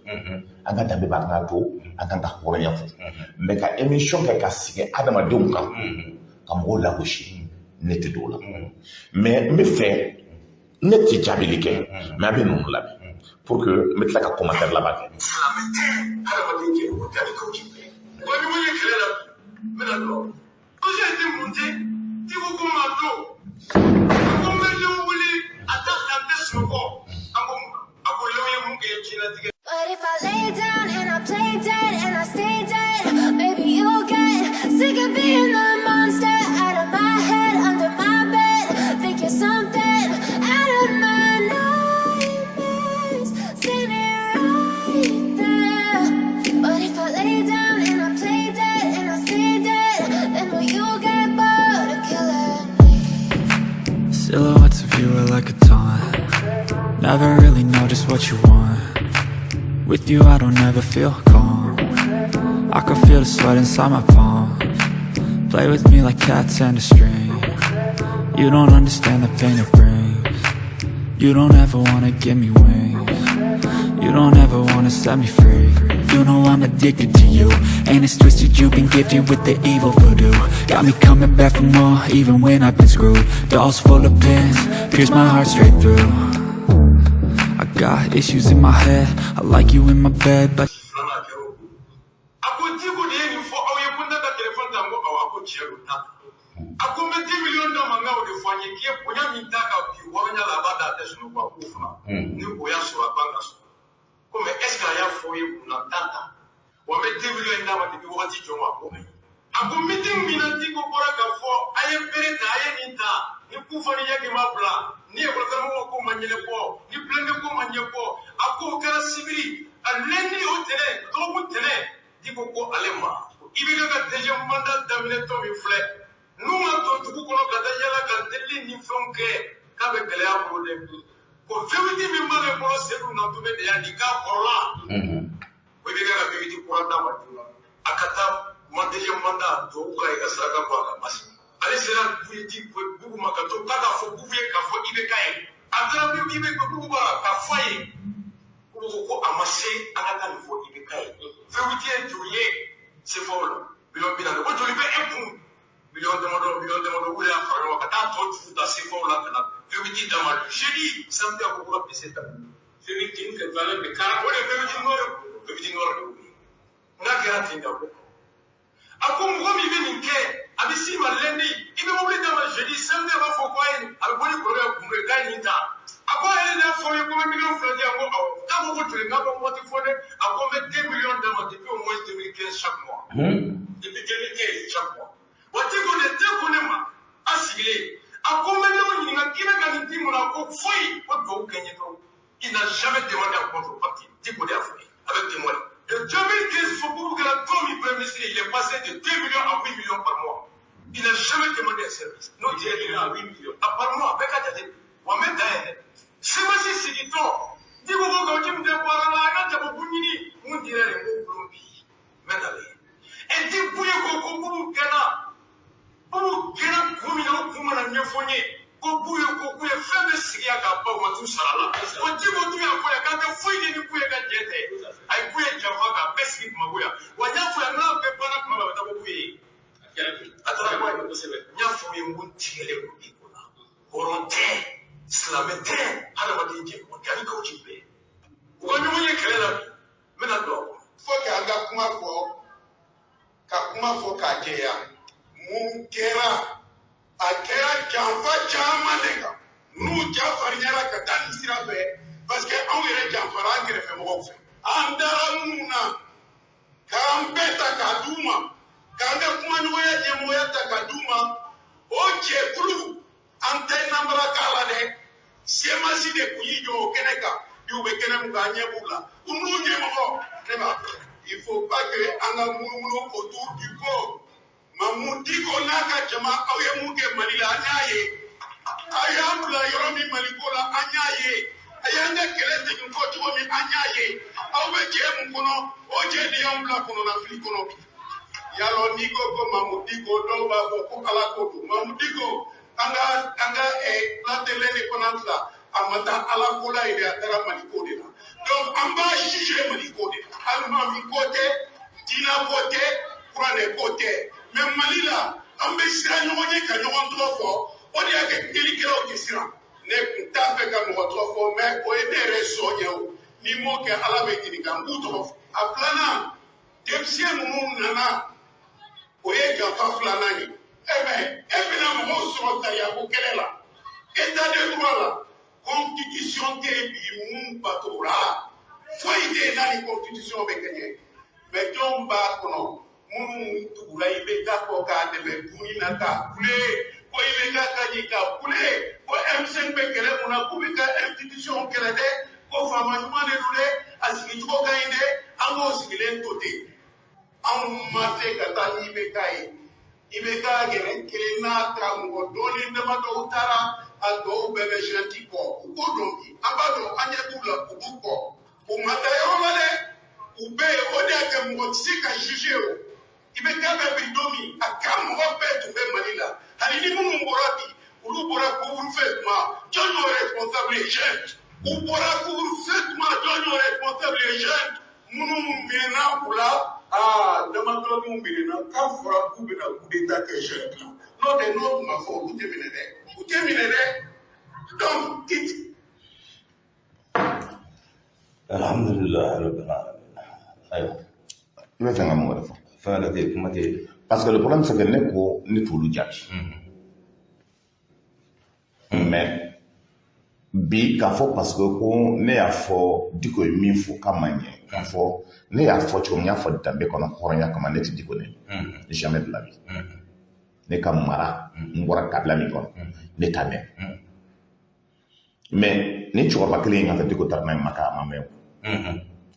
an ka danbe b'a to an kan ka hɔrɔnya fɔ. Mais ka émission kɛ ka sigi adamadenw kan ka mɔgɔw lagosi, ne tɛ don o la. Mais n bɛ fɛ, ne tɛ jaabili kɛ, mais a bɛ ninnu lamɛn pour que n bɛ tila ka commentaire laban kɛ. Silamɛ tɛ hadamaden kɛ o tɛ kaw ci wa ni mun ye kɛlɛ la, n bɛna dɔn ko j'ai été monté. Diko ko ma don, a ko n bɛ Léo wele, a t'a fɛ, a tɛ sunɔgɔ. An ko mun? A ko Léo ye mun kɛ diɲɛlatigɛ? But if I lay down and I play dead and I stay dead, maybe you'll get sick of being the monster out of my head, under my bed. Think you're something out of my nightmares, standing right there. But if I lay down and I play dead and I stay dead, then will you get bored of killing me? Silhouettes of you are like a taunt. Never really know just what you want. With you, I don't ever feel calm. I can feel the sweat inside my palms. Play with me like cats and a string. You don't understand the pain it brings. You don't ever wanna give me wings. You don't ever wanna set me free. You know I'm addicted to you, and it's twisted, you've been gifted with the evil voodoo. Got me coming back for more, even when I've been screwed. Dolls full of pins, pierce my heart straight through. I got issues in my head, I like you in my bed, but Filanan kɛra o don. A ko Diko de ye nin fɔ aw ye ko n tɛ ka telefɔni ta. N ko awɔ. A ko tiɲɛ don, ta. A ko n bɛ 10 miliyɔn d'a ma, n ka o de fɔ an ye k'i ye bonya min d'a kan bi hɔrɔnya la, a b'a da, a tɛ sunɔgɔ. A k'o fana ni o y'a sɔrɔ, a b'an ka so ko. Mais est ce que a y'a fɔ aw ye mun na t'a ta wa? N bɛ 10 miliyɔn in d'a ma depuis wagati jɔn ma? A ko ayi. A ko meeting min na Diko bɔra k'a fɔ a ye bere ta, a ye nin ta, ni Kufa ni Yaki ma bila, ni ekɔli ko ma ɲɛnabɔ, ni blindé ko ma ɲɛbɔ, a ko o kɛra sibiri, a lundi, o tɛnɛ, dɔgɔkun tɛnɛ, Diko ko ale ma IBK ka deuxième mandat daminɛtɔ min filɛ, n'u ma don dugu kɔnɔ ka taa yala ka delili ni fɛnw kɛ, k'a bɛ gɛlɛya bolo dɛ. Ko V8 min b'ale bolo, Seydou na Dantumɛ de y'a di k'a kɔrɔla. O bɛ kɛ ka V8 kura d'a ma joona. A ka taa deuxième mandat tubabu ka ye ka saraka bɔ a ka basi. Ale sera Bubu ma ka to k'a k'a fɔ Bubu ye k'a fɔ IBK ye. A taara IBK Bubu bara k'a fɔ a ye. Bubu ko ko a ma se an ka taa nin fɔ IBK ye. V8 ye joli ye CFAO la miliyɔn 40. Ko joli bɛ e kun? Miliyɔn damadɔ miliyɔn damadɔ olu y'a fara ɲɔgɔn kan ka taa tɔ juru ta CFAO la ka na V8 d'a ma le jeudi samedi a ko ko ka PC ta. V8 qui valeur de 40 O de V8 noir V8 noir de y'o ye. N'a kɛra ten de a ko. A ko mɔgɔ min bɛ nin kɛ a bɛ s'i ma lundi i bɛ mobili d'a ma jeudi samedi a b'a fɔ ko a ye a bɛ bɔ ni kɔrɔkɛ kun ye k'a ye nin ta. A ko a yɛrɛ de y'a fɔ n ye ko n bɛ miliyɔn 2 di yan ko awɔ k'a ko ko joli k'a ko waati fɔ dɛ a ko n bɛ 2 millions d'a ma depuis au moins 2015 chaque mois. Depuis 2015 chaque mois. Wa Diko de tɛ ko ne ma a sigilen a ko n bɛ ne ɲininka k'i bɛ ka nin di mun na ko foyi ko duwawu kɛ n ye dɔrɔn. Il n'a jamais demandé en contrepartie. Diko de y'a fɔ n ye avec témoin. De 2015 Boubou kɛra don min premier ministre il est passé de 2 millions à 8 millions par mois. Il n'a jamais demandé un service. N'o 2 millions à 8 millions. À par mois bɛɛ ka jate wa n bɛ dan yen dɛ. CMAS sigitɔ Diko ko k'aw ji min tɛ baara la a ka jabokun ɲini mun dira yen n b'o bulon bi n bɛ nalen. Ɛ Diko ye ko ko Boubou gɛnna Boubou gɛnna kun min na o kun mana ɲɛfɔ n ye ko Boubou ye ko k'u ye fɛn bɛɛ sigi yan k'a ban u ma t'u sara la. Ko Diko dun y'a fɔ yan k'an tɛ foyi kɛ ni Boubou ka jɛ tɛ. A ye Boubou janfa k'a bɛɛ sigi Bamakɔ yan. Wa n y'a fɔ yan n'a bɛɛ banna tuma min a bɛ taa bɔ Boubou ye. A taara bɔ yen kosɛbɛ. N y'a fɔ u ye n ko n tigɛlen don Diko la. Hɔrɔn tɛ, silamɛ tɛ, hadamaden jɛɲɔgɔn tɛ ani Gawo ci bɛɛ. U ka ɲɔgɔn ye kɛlɛ la bi n bɛna don a kɔnɔ. Faut que an ka kuma fɔ ka kuma fɔ k'a jɛya mun kɛra a kɛra janfa caman de kan n'u ja farinyara ka taa nin sira fɛ parce que anw yɛrɛ janfara an kɛrɛfɛmɔgɔw fɛ an dara minnu na k'an bɛɛ ta k'a d'u ma k'an ka kumaɲɔgɔnya ɲɛmɔgɔya ta k'a d'u ma o jɛkulu an tɛ namara k'a la dɛ CMAS de kun y'i jɔ o kɛnɛ kan bi u bɛ kɛnɛ mun kan an ɲɛ b'u la u n'u ɲɛmɔgɔ ne b'a fɛ il faut pas que an ka munumunu autour du pot Mahmoud Dicko n'a ka jama aw ye mun kɛ Mali la an y'a ye aw y'an bila yɔrɔ min Mali ko la an y'a ye a y'an ka kɛlɛ segin kɔ cogo min an y'a ye aw bɛ jɛ mun kɔnɔ o jɛ de y'anw bila kɔnɔnafili kɔnɔ bi yalɔ n'i ko ko Mahmoud Dicko dɔw b'a fɔ ko Ala ko don Mahmoud Dicko an ka an ka plan de l'indépendance la a ma taa Ala ko la yen dɛ a taara Mali ko de la donc an b'a juger Mali ko de la alimami ko tɛ diinɛ ko tɛ kuranɛ ko tɛ mais Mali la an bɛ siran ɲɔgɔn ɲɛ ka ɲɔgɔn tɔgɔ fɔ o de y'a kɛ kelikɛlaw tɛ siran ne kun t'a fɛ ka mɔgɔ tɔgɔ fɔ mais o ye ne yɛrɛ sɔn ye o n'i m'o kɛ Ala bɛ ɲininka n b'u tɔgɔ fɔ a filanan denmisɛn ninnu nana o ye janfa filanan ye e mais e bɛna mɔgɔw sɔrɔ sariya ko kɛlɛ la état de droit la constitution tɛ yen bi mun batora foyi tɛ yen n'a ni constitution bɛ kɛɲɛ mais jɔn b'a kɔnɔ minnu tugura IBK kɔ k'a dɛmɛ dumuni na k'a kule ko IBK ka ɲi k'a kule ko M5 bɛ kɛlɛ mun na k'u bɛ ka institution kɛlɛ dɛ ko faama ɲuman de don dɛ a sigicogo ka ɲi dɛ an k'o sigilen to ten anw ma se ka taa ni IBK ye IBK yɛrɛ kelen n'a ta mɔgɔ dɔɔnin damadɔw taara a tɔw bɛɛ bɛ junte kɔ u k'o dɔn bi an b'a dɔn an ɲɛ b'u la u b'u kɔ u ma taa yɔrɔ la dɛ u bɛɛ ye o de y'a kɛ mɔgɔ tɛ se ka juger o IBK bɛ bi don min a ka mɔgɔ bɛɛ tun bɛ Mali la hali ni minnu bɔra bi olu bɔra couvre-feu tuma jɔn y'o responsable ye junte u bɔra couvre-feu tuma jɔn y'o responsable ye junte minnu minɛna u la aa damadɔninw minɛna k'a fɔra k'u bɛna coup d'état kɛ junte la n'o tɛ n'o tun ma fɔ olu tɛ minɛ dɛ u tɛ minɛ dɛ donc i Alhamdulillah rabbil alamin. Ayiwa. I bɛ fɛ ka mun wɛrɛ fɔ? Fɛn wɛrɛ tɛ yen, kuma tɛ yen. Parce que le problème c'est que ne ko ne t'olu jaabi. Mais bi k'a fɔ parce que ko ne y'a fɔ Diko ye min fɔ k'a ma ɲɛ k'a fɔ ne y'a fɔ cogo min n y'a fɔ danbe kɔnɔ hɔrɔnya kama ne tɛ Diko nɛni jamais de la vie. Ne ka mara n bɔra kabila min kɔnɔ ne t'a mɛn. Mais ni cɛkɔrɔba kelen in ka taa Diko taara n'a ye Maka a ma mɛn o.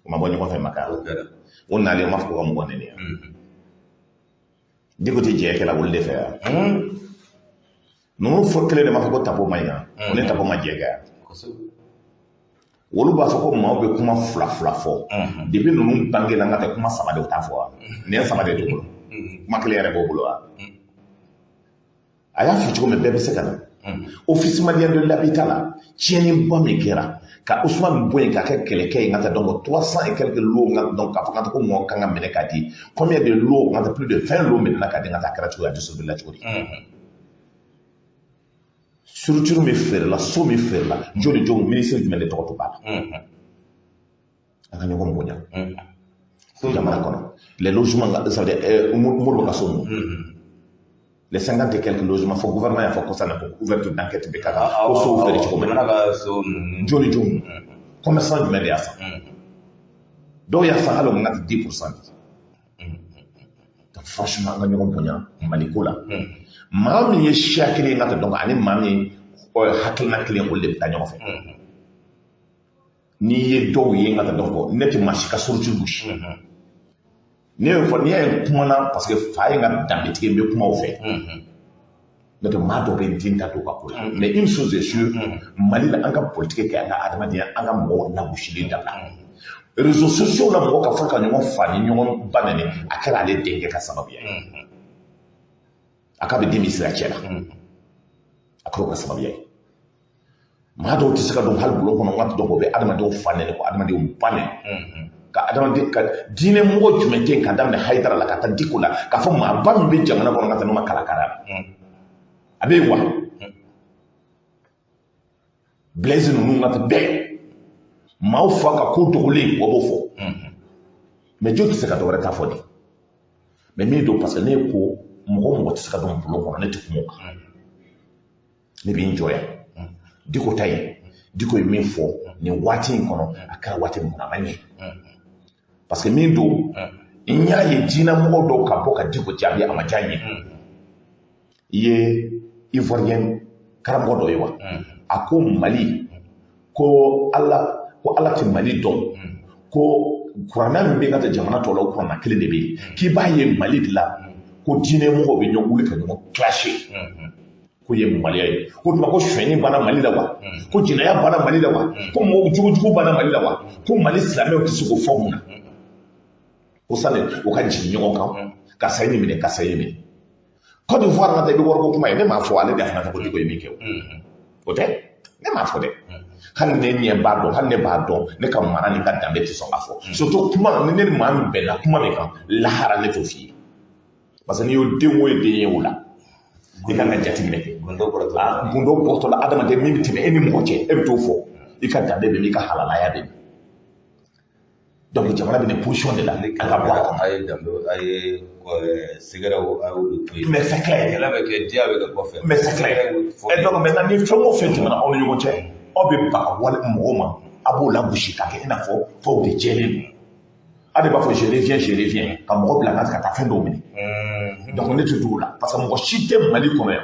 O ma bɔ ɲɔgɔn fɛ Maka. O nalen o m'a fɔ ko ka mɔgɔ nɛni yan. Diko tɛ jɛ kɛla olu de fɛ yan. Ninnu fɔ kelen de m'a fɔ ko tapo ma ɲi yan. O ni tapo ma jɛ kɛ yan. Olu b'a fɔ ko maaw bɛ kuma fila fila fɔ. Depuis ninnu bangela n ka tɛ kuma saba de t'a fɔ wa? Nin ye saba de t'u bolo. Kuma kelen yɛrɛ b'o bolo wa? A y'a fɔ cogo min bɛɛ bɛ se ka na. Office malien de l'habitat la, tiɲɛniba min kɛra ka Ousmane bɔ yen k'a kɛ kɛlɛkɛ ye n ka taa donc 300 et quelques lots n ka donc k'a fɔ ka ko mɔgɔ kan ka minɛ k'a di combien de lots n ka taa plus de 20 lots minɛna k'a di n ka taa a kɛra cogo di a distribué la cogo di. Structure min feerela, so min feerela, jɔn ni jɔn ministre jumɛn de tɔgɔ to b'a la. An ka ɲɔgɔn bonya. Jamana kɔnɔ les logements, ça veut dire Modibo ka so ninnu. Les 50 et quelques logements, fo gouvernement y'a fɔ ko sanni ko ouverture d'enquête bɛ ka kan ko sow feere cogo min na. Jɔn ni jɔn commerçant jumɛn de y'a san? Dɔw y'a san hali o ka 10% di. Donc franchement an ka ɲɔgɔn bonya Mali ko la. Maa min ye siya kelen ye n ka tɛ donc ani maa min hakilina kelen olu de bɛ taa ɲɔgɔn fɛ. N'i ye dɔw ye n ka tɛ donc ne tɛ maa si ka structure gosi. Ne y'o fɔ n'i y'a ye kumana parce que fa ye n ka danbetigi ye n bɛ kuma o fɛ. N'o tɛ maa dɔw bɛ den ta don ka ko la. Mais une chose est sûre, Mali la an ka politique kɛ an ka adamadenya an ka mɔgɔw lagosili dabila. Réseaux sociaux la mɔgɔ ka fɔ ka ɲɔgɔn fa ni ɲɔgɔn ba nɛni a kɛra ale denkɛ ka sababuya ye. A k'a bɛ den min sira cɛ la. A kɛra o ka sababuya ye. Maa dɔw tɛ se ka don hali bulon kɔnɔ waati dɔw o bɛ adamadenw fa nɛni ko adamadenw ba nɛni. Ka adamaden ka diinɛ mɔgɔ jumɛn tɛ yen ka daminɛ Hayidara la ka taa Diko la k'a fɔ maaba min bɛ jamana kɔnɔ ka taa n'o ma kalakara la. A bɛ yen wa? Blaise ninnu ka taa bɛɛ maaw fa ka ko dogolen o b'o fɔ. Mais jɔn tɛ se ka dɔ wɛrɛ ta fɔ de. Mais min don parce que ne ko mɔgɔ o mɔgɔ tɛ se ka don bulon kɔnɔ ne tɛ kuma o kan. Ne bɛ n jɔ yan. Diko ta ye Diko ye min fɔ nin waati in kɔnɔ a kɛra waati min kɔnɔ a ma ɲɛ. Parce que min don n y'a ye diinɛ mɔgɔ dɔw ka bɔ ka Diko jaabi a ma diya n ye. I ye Ivoirien karamɔgɔ dɔ ye wa? A ko Mali ko Ala ko Ala tɛ Mali dɔn ko kuranɛ min bɛ ka taa jamana tɔw la o kuranɛ kelen de bɛ yen k'i b'a ye Mali de la ko diinɛ mɔgɔw bɛ ɲɔgɔn wuli ka ɲɔgɔn clasher ko ye maloya ye ko tuma ko sonyɛni banna Mali la wa ko jɛnɛya banna Mali la wa ko mɔgɔ jugujugu banna Mali la wa ko Mali silamɛw tɛ se k'o fɔ mun na ko sani o ka jigin ɲɔgɔn kan karisa ye nin minɛ karisa ye nin minɛ. Côte d'Ivoire ka taa i bɛ wariko kuma ye ne m'a fɔ ale de fana ko Diko ye min kɛ o tɛ ne m'a fɔ dɛ hali ne ɲɛ b'a dɔn hali ne b'a dɔn ne ka mara ni n ka danbe tɛ sɔn k'a fɔ surtout kuma ni ne ni maa min bɛnna kuma min kan lahara ne t'o f'i ye parce que n'i y'o den o ye den ye o la i kan ka jateminɛ kɛ gundo bɔtɔ la adamaden min bɛ tɛmɛ e ni mɔgɔ cɛ e bɛ t'o fɔ i ka danbe bɛ min i ka halalaya bɛ min. Donc jamana bɛ nin position de la an ka bɔ a kɔnɔ. A ye danbe a ye sɛgɛrɛw a y'olu to yen. Mais c'est clair. Kɛlɛ bɛ kɛ diya bɛ kɛ kɔfɛ. Mais c'est clair. Et donc maintenant ni fɛn o fɛn tɛmɛna aw ni ɲɔgɔn cɛ aw bɛ baga wale mɔgɔw ma a b'o lagosi k'a kɛ i n'a fɔ fɛnw de jɛlen don. A de b'a fɔ je reviens je reviens ka mɔgɔ bila ka taa fɛn dɔw minɛ. Donc ne tɛ don o la parce que mɔgɔ si tɛ Mali kɔnɔ yan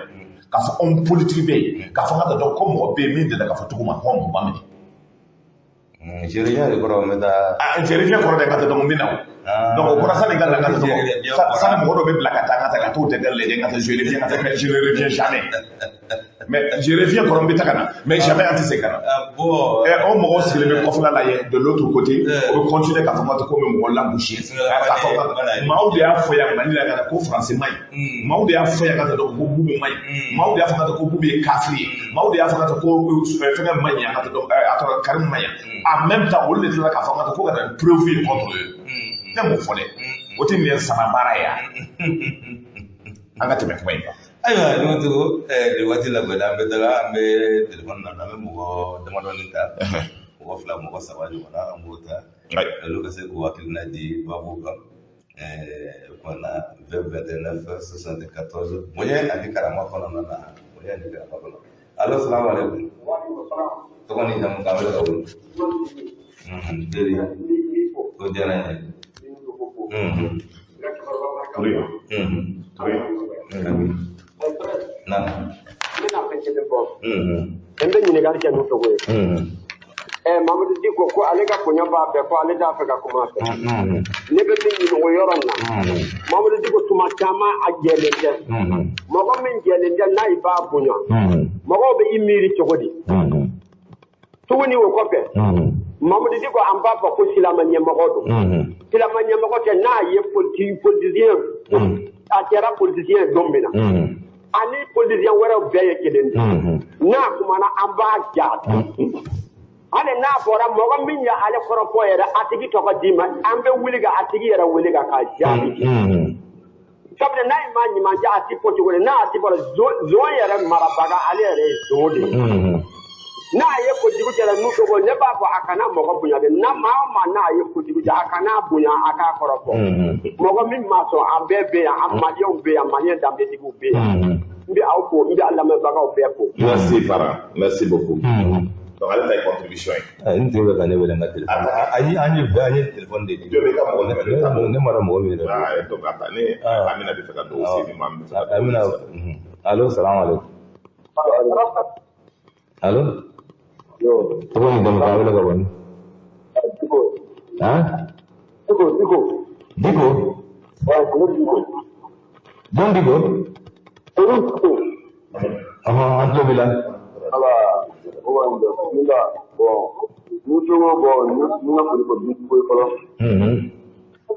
k'a fɔ homme politique bɛ yen k'a fɔ n ka taa dɔn ko mɔgɔ bɛ yen min delila k'a fɔ cogo ma ko mɔgɔ ma minɛ. Je reviens de kɔrɔ n bɛ taa. Ah, je reviens kɔrɔ de ka taa donc n bɛ na o. Donc o kɔrɔ sani ka na ka taa donc sani mɔgɔ dɔ bɛ bila ka taa ka taa ka t'o tɛ lajɛ ka taa je reviens ka taa mais je ne reviens jamais. Mais je reviens kɔrɔ n bɛ taa ka na mais jamais an tɛ se ka na. Bon. O mɔgɔw sigilen bɛ kɔfɛla la yen de l'autre côté o bɛ continuer k'a fɔ ko bɛ mɔgɔ lagosi. K'a fɔ maaw de y'a fɔ yan Mali la ka na ko français man ɲi. Maaw de y'a fɔ yan ka taa donc ko Bubu man ɲi. Maaw de y'a fɔ ka taa ko Bubu ye kafiri ye. Maaw de y'a fɔ ka taa ko fɛngɛ man ɲi ka taa donc a tɔgɔ Karim man ɲi. En même temps olu de tilala k'a fɔ ka taa ko ka na ni preuve ye contre eux. Ne m'o fɔ dɛ. O tɛ nin sama baara ye yan. An ka tɛmɛ kuma in kan. Ayiwa Ɲɔgɔntigiw nin waati la kɔni an bɛ taga an bɛ telefɔni na an bɛ mɔgɔ damadɔni ta mɔgɔ fila mɔgɔ saba ɲɔgɔnna an b'o ta olu ka se k'u hakilina di baabu kan o kumana na 20 29 74 bonya ani karama kɔnɔna na bonya ani karama kɔnɔ. Allo, salamu aleykum. Tɔgɔ ni jamu k'an wele ka wele. Teri o diyara n ye. Naam. N bɛna fɛn kelen fɔ. N bɛ ɲininkali kɛ n'u fɛ ko ye. Mamadu Diko ko ale ka bonya b'a fɛ ko ale t'a fɛ ka kuma a fɛ. Ne bɛ min ɲini o yɔrɔ in na. Mamadu Diko tuma caman a jɛlen tɛ. Mɔgɔ min jɛlen tɛ n'a i b'a bonya. Mɔgɔw bɛ i miiri cogo di? Tuguni o kɔfɛ, Mamadu Diko, an b'a fɔ ko silama ɲɛmɔgɔ don. Silama ɲɛmɔgɔ tɛ. N'a ye politique politicien, a kɛra politicien don min na, ani politicien wɛrɛw bɛɛ ye kelen de. N'a kumana, an b'a jaabi. Hali n'a fɔra mɔgɔ min ye ale kɔrɔfɔ yɛrɛ, a tigi tɔgɔ d'i ma, an bɛ wuli ka a tigi yɛrɛ wele k'a jaabi. Sabula n'a ye maa ɲuman jɛ, a ti fɔ cogo di? N'a ti fɔra zon yɛrɛ marabaga, ale yɛrɛ ye zon de ye. N'a ye kojugu kɛ n'u ko, ne b'a fɔ a kana mɔgɔ bonya dɛ. Na maa o maa n'a ye kojugu kɛ, a kana bonya, a k'a kɔrɔfɔ. Mɔgɔ min ma sɔn, an bɛɛ bɛ yan, an maliyɛnw bɛ yan, maliyɛn danbetigiw bɛ yan. N bɛ aw fo, n bɛ a lamɛnbagaw bɛɛ fo. Merci Fara, merci beaucoup. Donc ale ta ye contribution ye. N tigi bɛ ka ne wele n ka téléphone. Ayi, an ye téléphone de di. Jɔn bɛ ka mɔgɔ nɛgɛ? Ne mara mɔgɔ min yɛrɛ. Ah, donc a ta ne Amina bɛ fɛ ka dɔw se ni maa min bɛ fɛ ka. Amina, allo, salam alaikum. Allo. Tɔgɔ ni jamu, k'a wele ka bɔ min? Diko. Han? Diko, Diko. Diko? Ouais, Diko. Jɔn Diko? Diko. Ɔhɔn, an tulo b'i la. Ala, o b'a bon, ni cogo bon, ni ka foli fɔ Diko ye fɔlɔ.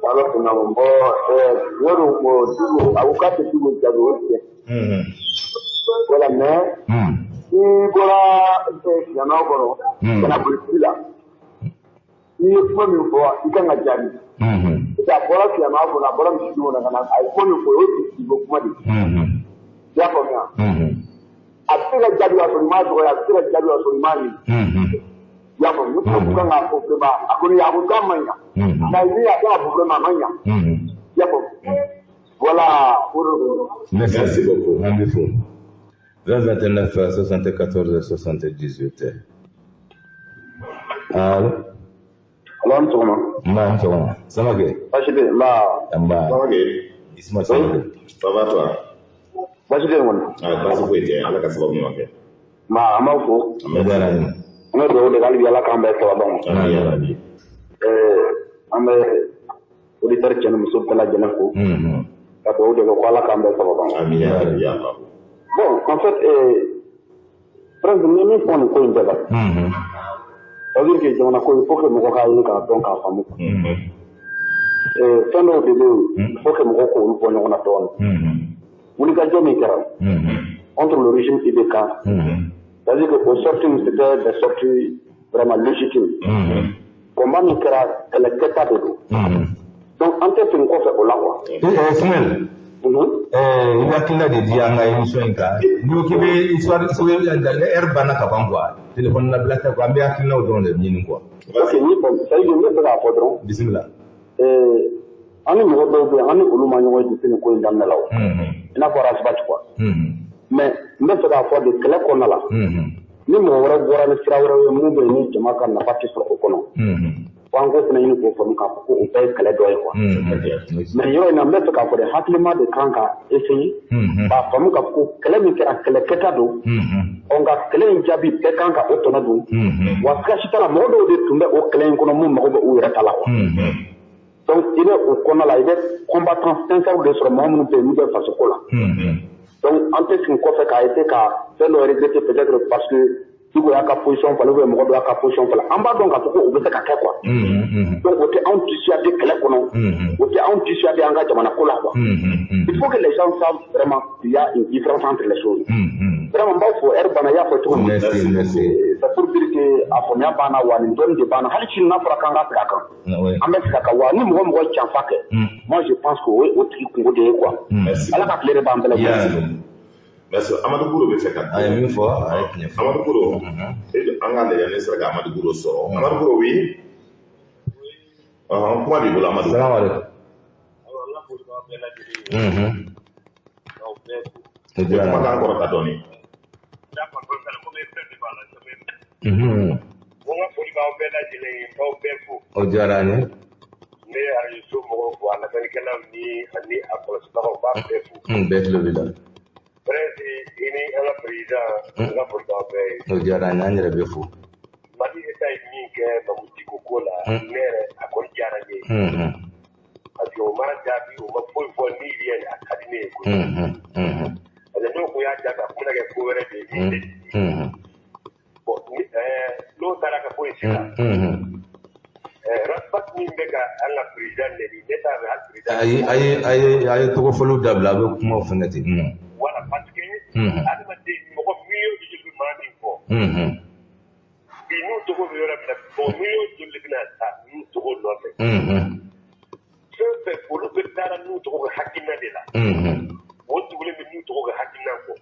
Ala sɔnna ma. Bon, yɔrɔ bon, Diko, a ko k'a tɛ Diko jaabi, o tiɲɛ. Voilà, mais n'i bɔra silamɛya kɔnɔ ka na politique la, n'i ye kuma min fɔ, i kan ka jaabi. Parce que a bɔra silamɛya kɔnɔ, a bɔra misiri kɔnɔ ka na, a ye kuma min fɔ, o ye politique ko kuma de ye. I y'a faamuya? A bɛ se ka jaabi ka sɔrɔ i m'a dɔgɔya, a bɛ se ka jaabi ka sɔrɔ i m'a ɲini. I y'a faamu? Ne ko kan k'a fɔ vraiment, a kɔni a ko k'a ma ɲa. Nka min a kan k'a fɔ vraiment, a ma ɲa. I y'a faamu? Voilà, o de don. Merci beaucoup. An bɛ fo. 20 29 74 78. Allo. Allo, an sɔgɔma. Nba, an sɔgɔma. Samake. Baasi tɛ yen, nba. Nba. Samake. Isma Samake. Ça va, toi? Baasi tɛ yen kɔni. Ah, baasi foyi tɛ, Ala ka sababu ɲuman kɛ. Nba, an b'aw fo. O diyara n ye. An bɛ dugawu de kɛ hali bi, Ala k'an bɛn sababa ma. Amin ya Rabbi. An bɛ auditeur cɛ ni muso bɛɛ lajɛlen fo. Ka dugawu de kɛ ko Ala k'an bɛn sababa ma. Amin ya Rabbi ya Allah. Bon, en fait, presque ni min fɔ nin ko in bɛɛ la. Ça veut dire que jamana ko, il faut que mɔgɔ k'a ɲini k'a dɔn k'a faamu. Fɛn dɔw de bɛ yen, il faut que mɔgɔw k'olu bɔ ɲɔgɔn na dɔɔnin. Wulikajɔ min kɛra contre le régime IBK, c'est-à-dire que aux sorties, c'était des sorties vraiment légitimes. Combat min kɛra, kɛlɛ kɛta de don. Donc an tɛ segin kɔfɛ o la quoi. Ismaël. I bɛ hakilina de di an ka émission in kan. N'i ko k'i bɛ histoire, heure banna ka ban quoi. Téléphone labila tɛ quoi, an bɛ hakilinaw dɔrɔn de ɲini quoi. Ok, ni bon, c'est à dire ne bɛ fɛ k'a fɔ dɔrɔn. Bisimila. An ni mɔgɔ dɔw bɛ yen, an ni olu ma ɲɔgɔn ye depuis nin ko in daminɛ la o. I n'a fɔ Ras Bath quoi. Mais n bɛ fɛ k'a fɔ de, kɛlɛ kɔnɔna la, ni mɔgɔ wɛrɛ bɔra ni sira wɛrɛ ye mun bɛ yen ni jama ka nafa tɛ sɔrɔ o kɔnɔ, fo an k'o fana ɲini k'o faamu k'a fɔ ko o bɛɛ ye kɛlɛ dɔ ye quoi. Mais yɔrɔ in na, n bɛ fɛ k'a fɔ de, hakilima de kan ka essayer k'a faamu k'a fɔ ko kɛlɛ min kɛra, kɛlɛ kɛta don. Ɔ, nka kɛlɛ in jaabi, bɛɛ kan ka o tɔnɔ dun. Wa siga si t'a la, mɔgɔ dɔw de tun bɛ o kɛlɛ in kɔnɔ mun mago bɛ u yɛrɛ ta la quoi. Donc i bɛ o kɔnɔna la, i bɛ combattant sincère de sɔrɔ, mɔgɔ minnu bɛ yen n'u bɛ faso ko la. Donc an tɛ segin kɔfɛ k'a essayer ka fɛn dɔ regretter, peut-être parce que Diko y'a ka position falen ou bien mɔgɔ dɔ y'a ka position falen. An b'a dɔn k'a fɔ ko o bɛ se ka kɛ quoi. Donc o tɛ anw dissuader kɛlɛ kɔnɔ, o tɛ anw dissuader an ka jamana ko la quoi. Il faut que les gens savent vraiment qu'il y a une différence entre les choses. Vraiment, n b'aw fo, heure banna, i y'a fɔ cogo min. Merci, merci. C'est pour dire que a faamuya banna wa, nin dɔnni de banna. Hali sini n'a fɔra k'an ka segin a kan, an bɛ segin a kan wa. Ni mɔgɔ mɔgɔ janfa kɛ, moi je pense que o ye o tigi kungo de ye quoi. Ala ka tile de b'an bɛɛ lajɛlen. Merci. Amadou Gouro bɛ fɛ ka. A ye min fɔ, a ye tiɲɛ fɔ. Amadou Gouro, an ka lajɛ ne sera ka Amadou Gouro sɔrɔ. Amadou Gouro, oui. Ɔhɔn, kuma b'i bolo, Amadou. Salam alaikum. O diyara n ye. Kumakan kɔrɔta dɔɔni. N ka foli b'aw bɛɛ lajɛlen ye, n b'aw bɛɛ fo. O diyara an ye. N bɛ arajo mɔgɔw fo, a lamɛnnikɛlaw ni ani a kɔlɔsibagaw, n b'a bɛɛ fo. Bɛɛ tulo b'i la. Prince, i ni an ka président, n ka foli b'aw bɛɛ ye. O diyara an ye, an yɛrɛ bɛ fo. Mali État ye min kɛ Mamu Diko ko la, ne yɛrɛ a kɔni diyara n ye. Parce que o mana jaabi, o ma foyi fɔ ni yɛrɛ, a ka di ne ye kojugu. Parce que n'o ko y'a jaabi, a kun bɛna kɛ ko wɛrɛ de ye min tɛ. Bon, n'o ta min bɛ ka an ka président nɛni, ne t'a fɛ hali président. Ayi, a ye tɔgɔ fɔliw dabila, a bɛ kumaw fɛngɛ ten. Voilà, parce que adamaden mɔgɔ miliyɔn joli bɛ maa min fɔ. Bi n'u tɔgɔ bɛ yɔrɔ min na, mɔgɔ miliyɔn joli de bɛna ta n'u tɔgɔ nɔfɛ. Fɛn fɛn olu bɛ taara n'u tɔgɔ ka hakilina de la. O tugulen bɛ n'u tɔgɔ ka hakilina kɔ.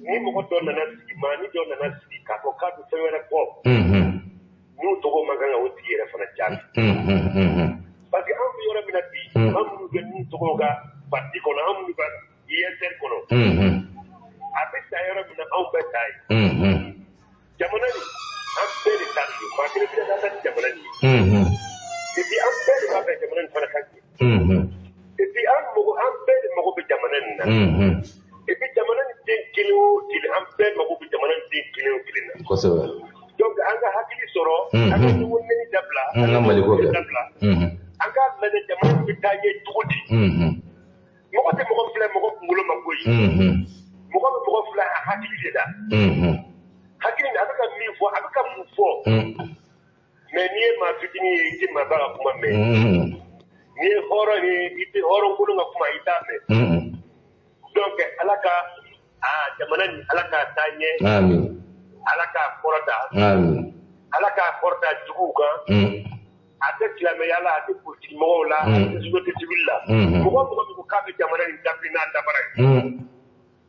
Ni mɔgɔ dɔ nana sigi, maa ni dɔ nana sigi k'a fɔ k'a bɛ fɛn wɛrɛ fɔ. N'u tɔgɔ man kan ka o tigi yɛrɛ fana jaabi. Parce que an bɛ yɔrɔ min na bi, an minnu bɛ n'u tɔgɔ ka parti kɔnɔ, an minnu bɛ ISR kɔnɔ. A bɛ taa yɔrɔ min na, anw bɛ taa yen. Jamana nin, an bɛɛ de ta don, maa kelen bɛ taa ni jamana nin ye. Et puis an bɛɛ de b'a fɛ jamana nin fana ka ɲɛ. Et puis an mago, an bɛɛ de mago bɛ jamana nin na. Et puis jamana nin den kelen o kelen, an bɛɛ mago bɛ jamana nin den kelen o kelen na. Kosɛbɛ. Donc an ka hakili sɔrɔ, an ka ɲɔgɔn nɛni dabila, an ka Maliko kɛ. Dabila. An k'a lajɛ jamana nin bɛ taa ɲɛ cogo di. Mɔgɔ tɛ mɔgɔ filɛ mɔgɔ kunkolo ma koyi. Mɔgɔ bɛ mɔgɔ filɛ a hakili de la. Hakili a bɛ ka min fɔ, a bɛ ka mun fɔ. Mais n'i ye maa fitinin ye, i tɛ maaba ka kuma mɛn. N'i ye hɔrɔn ye, i tɛ hɔrɔn kolon ka kuma, i t'a mɛn. Donc Ala ka a jamana nin, Ala k'a taa ɲɛ. Amin. Ala k'a kɔrɔta. Amin. Ala k'a kɔrɔta juguw kan. A tɛ silamɛya la, a tɛ politique mɔgɔw la, a tɛ société civile la. Mɔgɔ mɔgɔ min ko k'a bɛ jamana nin dabiri n'a dabara ye.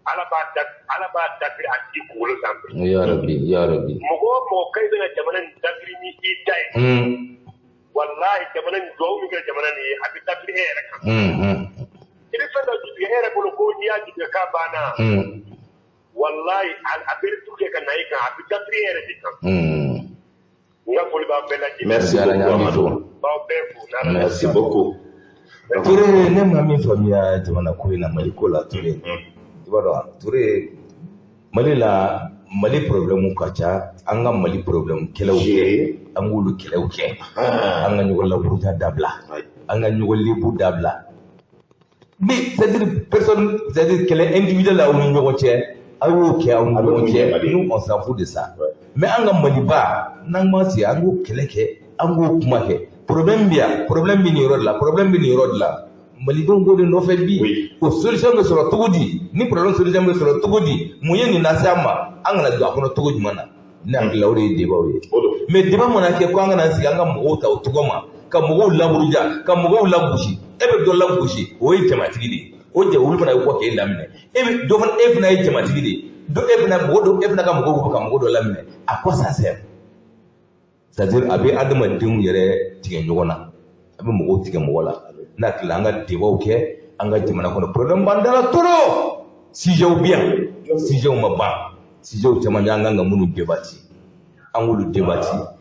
Ala b'a dabiri a tigi kunkolo sanfɛ. Ya Rabbi, ya Rabbi. Mɔgɔ o mɔgɔ k'i bɛna jamana nin dabiri ni i ta ye. Walahi jamana nin, duwawu min kɛra jamana nin ye, a bɛ dabiri e yɛrɛ kan. I bɛ fɛn dɔ jutigɛ e yɛrɛ bolo ko n'i y'a jutigɛ k'a banna. Walahi a bɛ retour kɛ ka na i kan, a bɛ dabiri e yɛrɛ de kan. N ka foli b'aw bɛɛ lajɛlen. Merci beaucoup Amadou. B'aw bɛɛ fo. Merci beaucoup. Touré, ne ma min faamuya jamana ko in na, Mali ko la, Touré. I b'a dɔn Touré, Mali la, Mali problème ka ca, an ka Mali problème kɛlɛw kɛ, an k'olu kɛlɛw kɛ. An ka ɲɔgɔn laburuja dabila, an ka ɲɔgɔn lebu dabila. Mais c'est-à-dire personne, c'est-à-dire kɛlɛ individuel aw ni ɲɔgɔn cɛ, aw y'o kɛ aw ni ɲɔgɔn cɛ, nous on s'en fout de ça. Mais an ka Maliba, n'an ma sigi, an k'o kɛlɛ kɛ, an k'o kuma kɛ. Problème bɛ yan, problème bɛ nin yɔrɔ de la, problème bɛ nin yɔrɔ de la. Malidenw b'o de nɔfɛ bi. O solution bɛ sɔrɔ cogo di? Ni problème solution bɛ sɔrɔ cogo di? Mun ye nin lase an ma? An kana don a kɔnɔ cogo jumɛn na? Ne hakili la o de ye débat ye. Mais débat mana kɛ ko an kana sigi an ka mɔgɔw ta o cogo ma, ka mɔgɔw laburuja, ka mɔgɔw lagosi. E bɛ dɔ lagosi, o ye jamatigi de ye. O jɛ olu fana ye kɔ k'e laminɛ. E bɛ dɔ fana, e fana ye jamatigi de ye. Dɔ e fana mɔgɔ dɔ, e fana ka mɔgɔw bɛ ka mɔgɔ dɔ laminɛ. À quoi ça sert? C'est-à-dire a bɛ adamadenw yɛrɛ tigɛ ɲɔgɔn na, a bɛ mɔgɔw tigɛ mɔgɔ la. N'a hakili la an ka débatw kɛ an ka jamana kɔnɔ, problème b'an da la trop. Sujetw bɛ yan, sujetw ma ban, sujetw caman bɛ an kan ka minnu débattre, an k'olu débattre.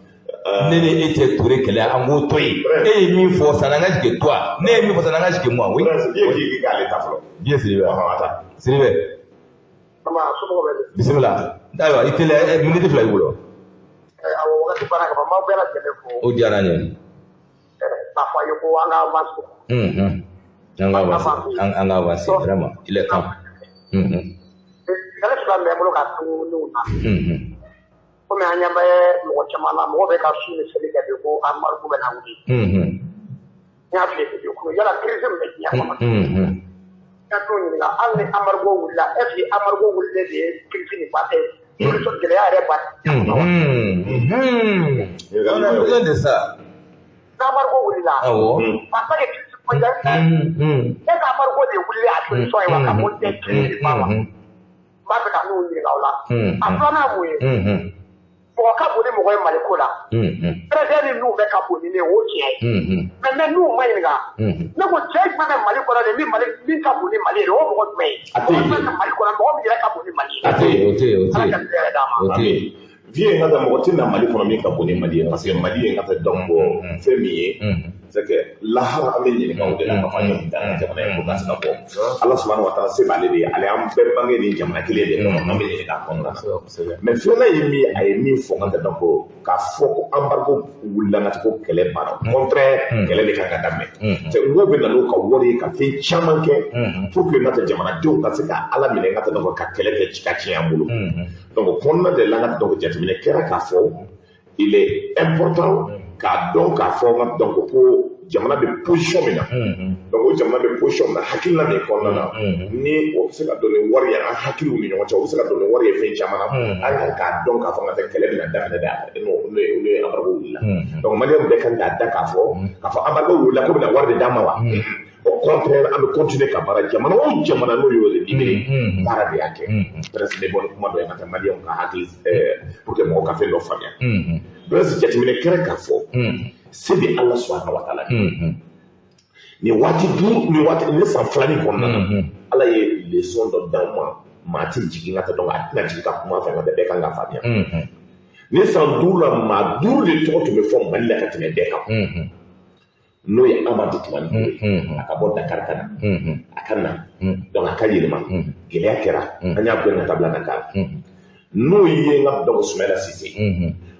Ne ni e tɛ Touré kɛlɛ, an k'o to yen. E ye min fɔ, ça n'engage que toi. Ne ye min fɔ, ça n'engage que moi. Oui. Bien k'i k'ale ta fɔlɔ. Bien Siribe. Siribe. Bisimila. Ayiwa, i teliya, miniti 2 i bolo. Awɔ, wagati banna ka ban, n b'aw bɛɛ lajɛlen fo. O diyara an ye. K'a fɔ a ye ko an ka avancer. An ka avancer, an ka avancer vraiment, il est temps. Kɛlɛ fila min bɛ n bolo ka tugu na. Komi an ɲɛ bɛ mɔgɔ caman na, mɔgɔ bɛ ka su ni seli kɛ bi ko embargo bɛ na wuli. N y'a f'i ye bi ko yala crise min bɛ diɲɛ kɔnɔ. N y'a t'o ɲininka, hali ni embargo wulila, est ce que embargo wulilen de ye crise nin ba tɛ? Solution gɛlɛya yɛrɛ ba tɛ. On a besoin de ça. N'embargo wulila. Awɔ. Parce que crise mondiale. E ka embargo de wulilen a solution ye wa ka fɔ tɛ crise nin ba wa? N b'a fɛ ka n'o ɲininka o la. A filanan ye mun ye? Mɔgɔ ka bon ni mɔgɔ ye Mali ko la. Président ni n'u bɛ ka bon ni ne ye, o tiɲɛ ye. Mais n'u ma ɲininka. Ne ko cɛ jumɛn bɛ Mali kɔnɔ de min Mali min ka bon ni Mali ye, o mɔgɔ jumɛn ye? Mɔgɔ jumɛn bɛ Mali kɔnɔ, mɔgɔ min yɛrɛ ka bon ni Mali ye? A tɛ yen, o tɛ yen, o tɛ yen. Ala ka tile yɛrɛ d'a ma. O tɛ yen. Vieux n ka taa, mɔgɔ tɛ na Mali kɔnɔ min ka bon ni Mali ye, parce que Mali ye n ka taa donc fɛn min ye, c'est que lahara an bɛ ɲininka o de la k'a fɔ an ye mun kɛ an ka jamana ye ko ka se ka bɔ. Ala subahana wa taala se b'ale de ye, ale y'an bɛɛ bange nin jamana kelen de kɔnɔ, an bɛ ɲininka a kɔnɔna na. Mais filanan ye min ye, a ye min fɔ n ka taa donc k'a fɔ ko embargo wulila n ka taa ko kɛlɛ banna, au contraire kɛlɛ de kan ka daminɛ. C'est mɔgɔw bɛ na n'u ka wari ye ka fɛn caman kɛ pour que n ka taa jamanadenw ka se ka Ala minɛ n ka taa donc ka kɛlɛ kɛ ka tiɲɛ an bolo. Donc kɔnɔna de la n ka donc jateminɛ kɛra k'a fɔ il est important K'a dɔn k'a fɔ n ka donc ko jamana bɛ position min na, donc o jamana bɛ position min na, hakilina min kɔnɔna na, ni o bɛ se ka don ni wari ye an hakiliw ni ɲɔgɔn cɛ, o bɛ se ka don ni wari ye fɛn caman na, an kan k'a dɔn k'a fɔ n ka tɛ kɛlɛ bɛna daminɛ dɛ, n'o ye embargo wulila. Donc maliyɛnw bɛɛ kan k'a da k'a fɔ embargo wulila ko bɛna wari de d'an ma wa? Au contraire, an bɛ continuer ka baara. Jamana o jamana n'o y'o de libéré, baara de y'a kɛ. Presque n bɛ bɔ ni kuma dɔ ye ka taa maliyɛnw ka hakili pour que mɔgɔw ka fɛn dɔ faamuya. Presque jateminɛ kɛra k'a fɔ se bɛ Ala subahana wa taala nin waati 5, nin waati nin san filanin kɔnɔna na, Ala ye leçon dɔ d'anw ma. Maa tɛ jigin ka taa, donc a tɛna jigin ka kuma fɛ, nka bɛɛ kan ka faamuya. Nin san 5 la, maa 5 de tɔgɔ tun bɛ fɔ Mali la ka tɛmɛ bɛɛ kan, n'o ye Amadu Tumani Ture ye. A ka bɔ Dakar ka na, a ka na, donc a ka yɛlɛma, gɛlɛya kɛra, an y'a gɛn ka taa bila Dakar. N'o ye n ka donc Sumayila Sise,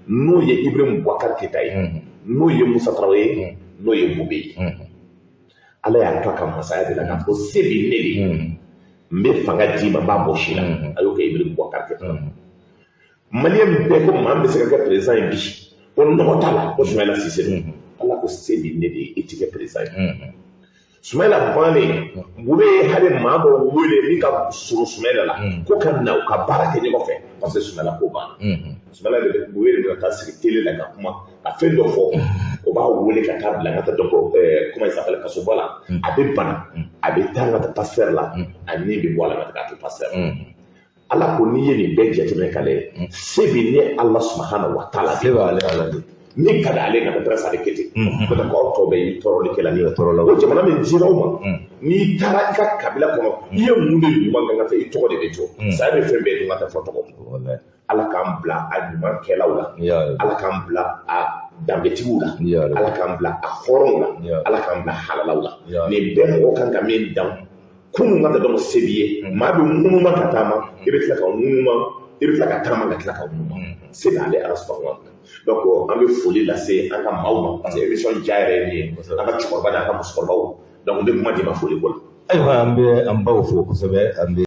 n'o ye Ibrahim Boubacar Keita ye, n'o ye Musa Tarawele ye, n'o ye Boubèye ye. Ala y'a to a ka masaya de la k'a fɔ se bɛ ne de ye, n bɛ fanga d'i ma, n b'a bɔ si la. A y'o kɛ Ibrahim Boubacar Keita. Maliyɛn bɛɛ ko maa min bɛ se ka kɛ président ye bi, ko nɔgɔ t'a la, ko Sumayila Sise don. Ala ko se bɛ ne de ye, e ti kɛ président ye. Sumayila bannen, Boubèye ye hali maa dɔ wele min ka surun Sumayila la ko ka na u ka baara kɛ ɲɔgɔn fɛ, parce que Sumayila ko banna. Sumayila de bɛ, Boubèye de bɛ taa sigi télé la ka kuma ka fɛn dɔ fɔ, o b'a wele ka taa bila ka taa donc comment il s'appelle, kasoba la. A bɛ bana, a bɛ taa ka taa pasteur la, a ni bɛ bɔ a la ka taa to pasteur. Ala ko n'i ye nin bɛɛ jateminɛ ka lajɛ, se bɛ ne Ala subahana wa taala. Se b'ale Ala de. Min ka di ale ka taa sa, a bɛ kɛ ten. N'o tɛ k'aw tɔ bɛɛ y'i tɔɔrɔlikɛla ni tɔɔrɔla. O jamana min dira aw ma, n'i taara i ka kabila kɔnɔ, i ye mun de ɲuman kɛ ka taa, i tɔgɔ de bɛ to. Saya bɛ fɛn bɛɛ dun ka taa fɔ tɔgɔ. Ala k'an bila a ɲuman kɛlaw la, Ala k'an bila a danbetigiw la, Ala k'an bila a hɔrɔnw la, Ala k'an bila halalaw la. Nin bɛɛ mɔgɔ kan ka min dan kunun ka taa dɔn se b'i ye, maa bɛ ŋunuma ka taama, i bɛ tila ka ŋunuma, i bɛ tila ka taama ka tila ka ŋunuma, se b'ale Ala subahana wa taala. Donc an bɛ foli lase an ka maaw ma, parce que émission ja yɛrɛ ye nin ye, an ka cɛkɔrɔba n'an ka musokɔrɔbaw. Donc n bɛ kuma d'i ma foli ko la. Ayiwa, an bɛ an baw fo kosɛbɛ, an bɛ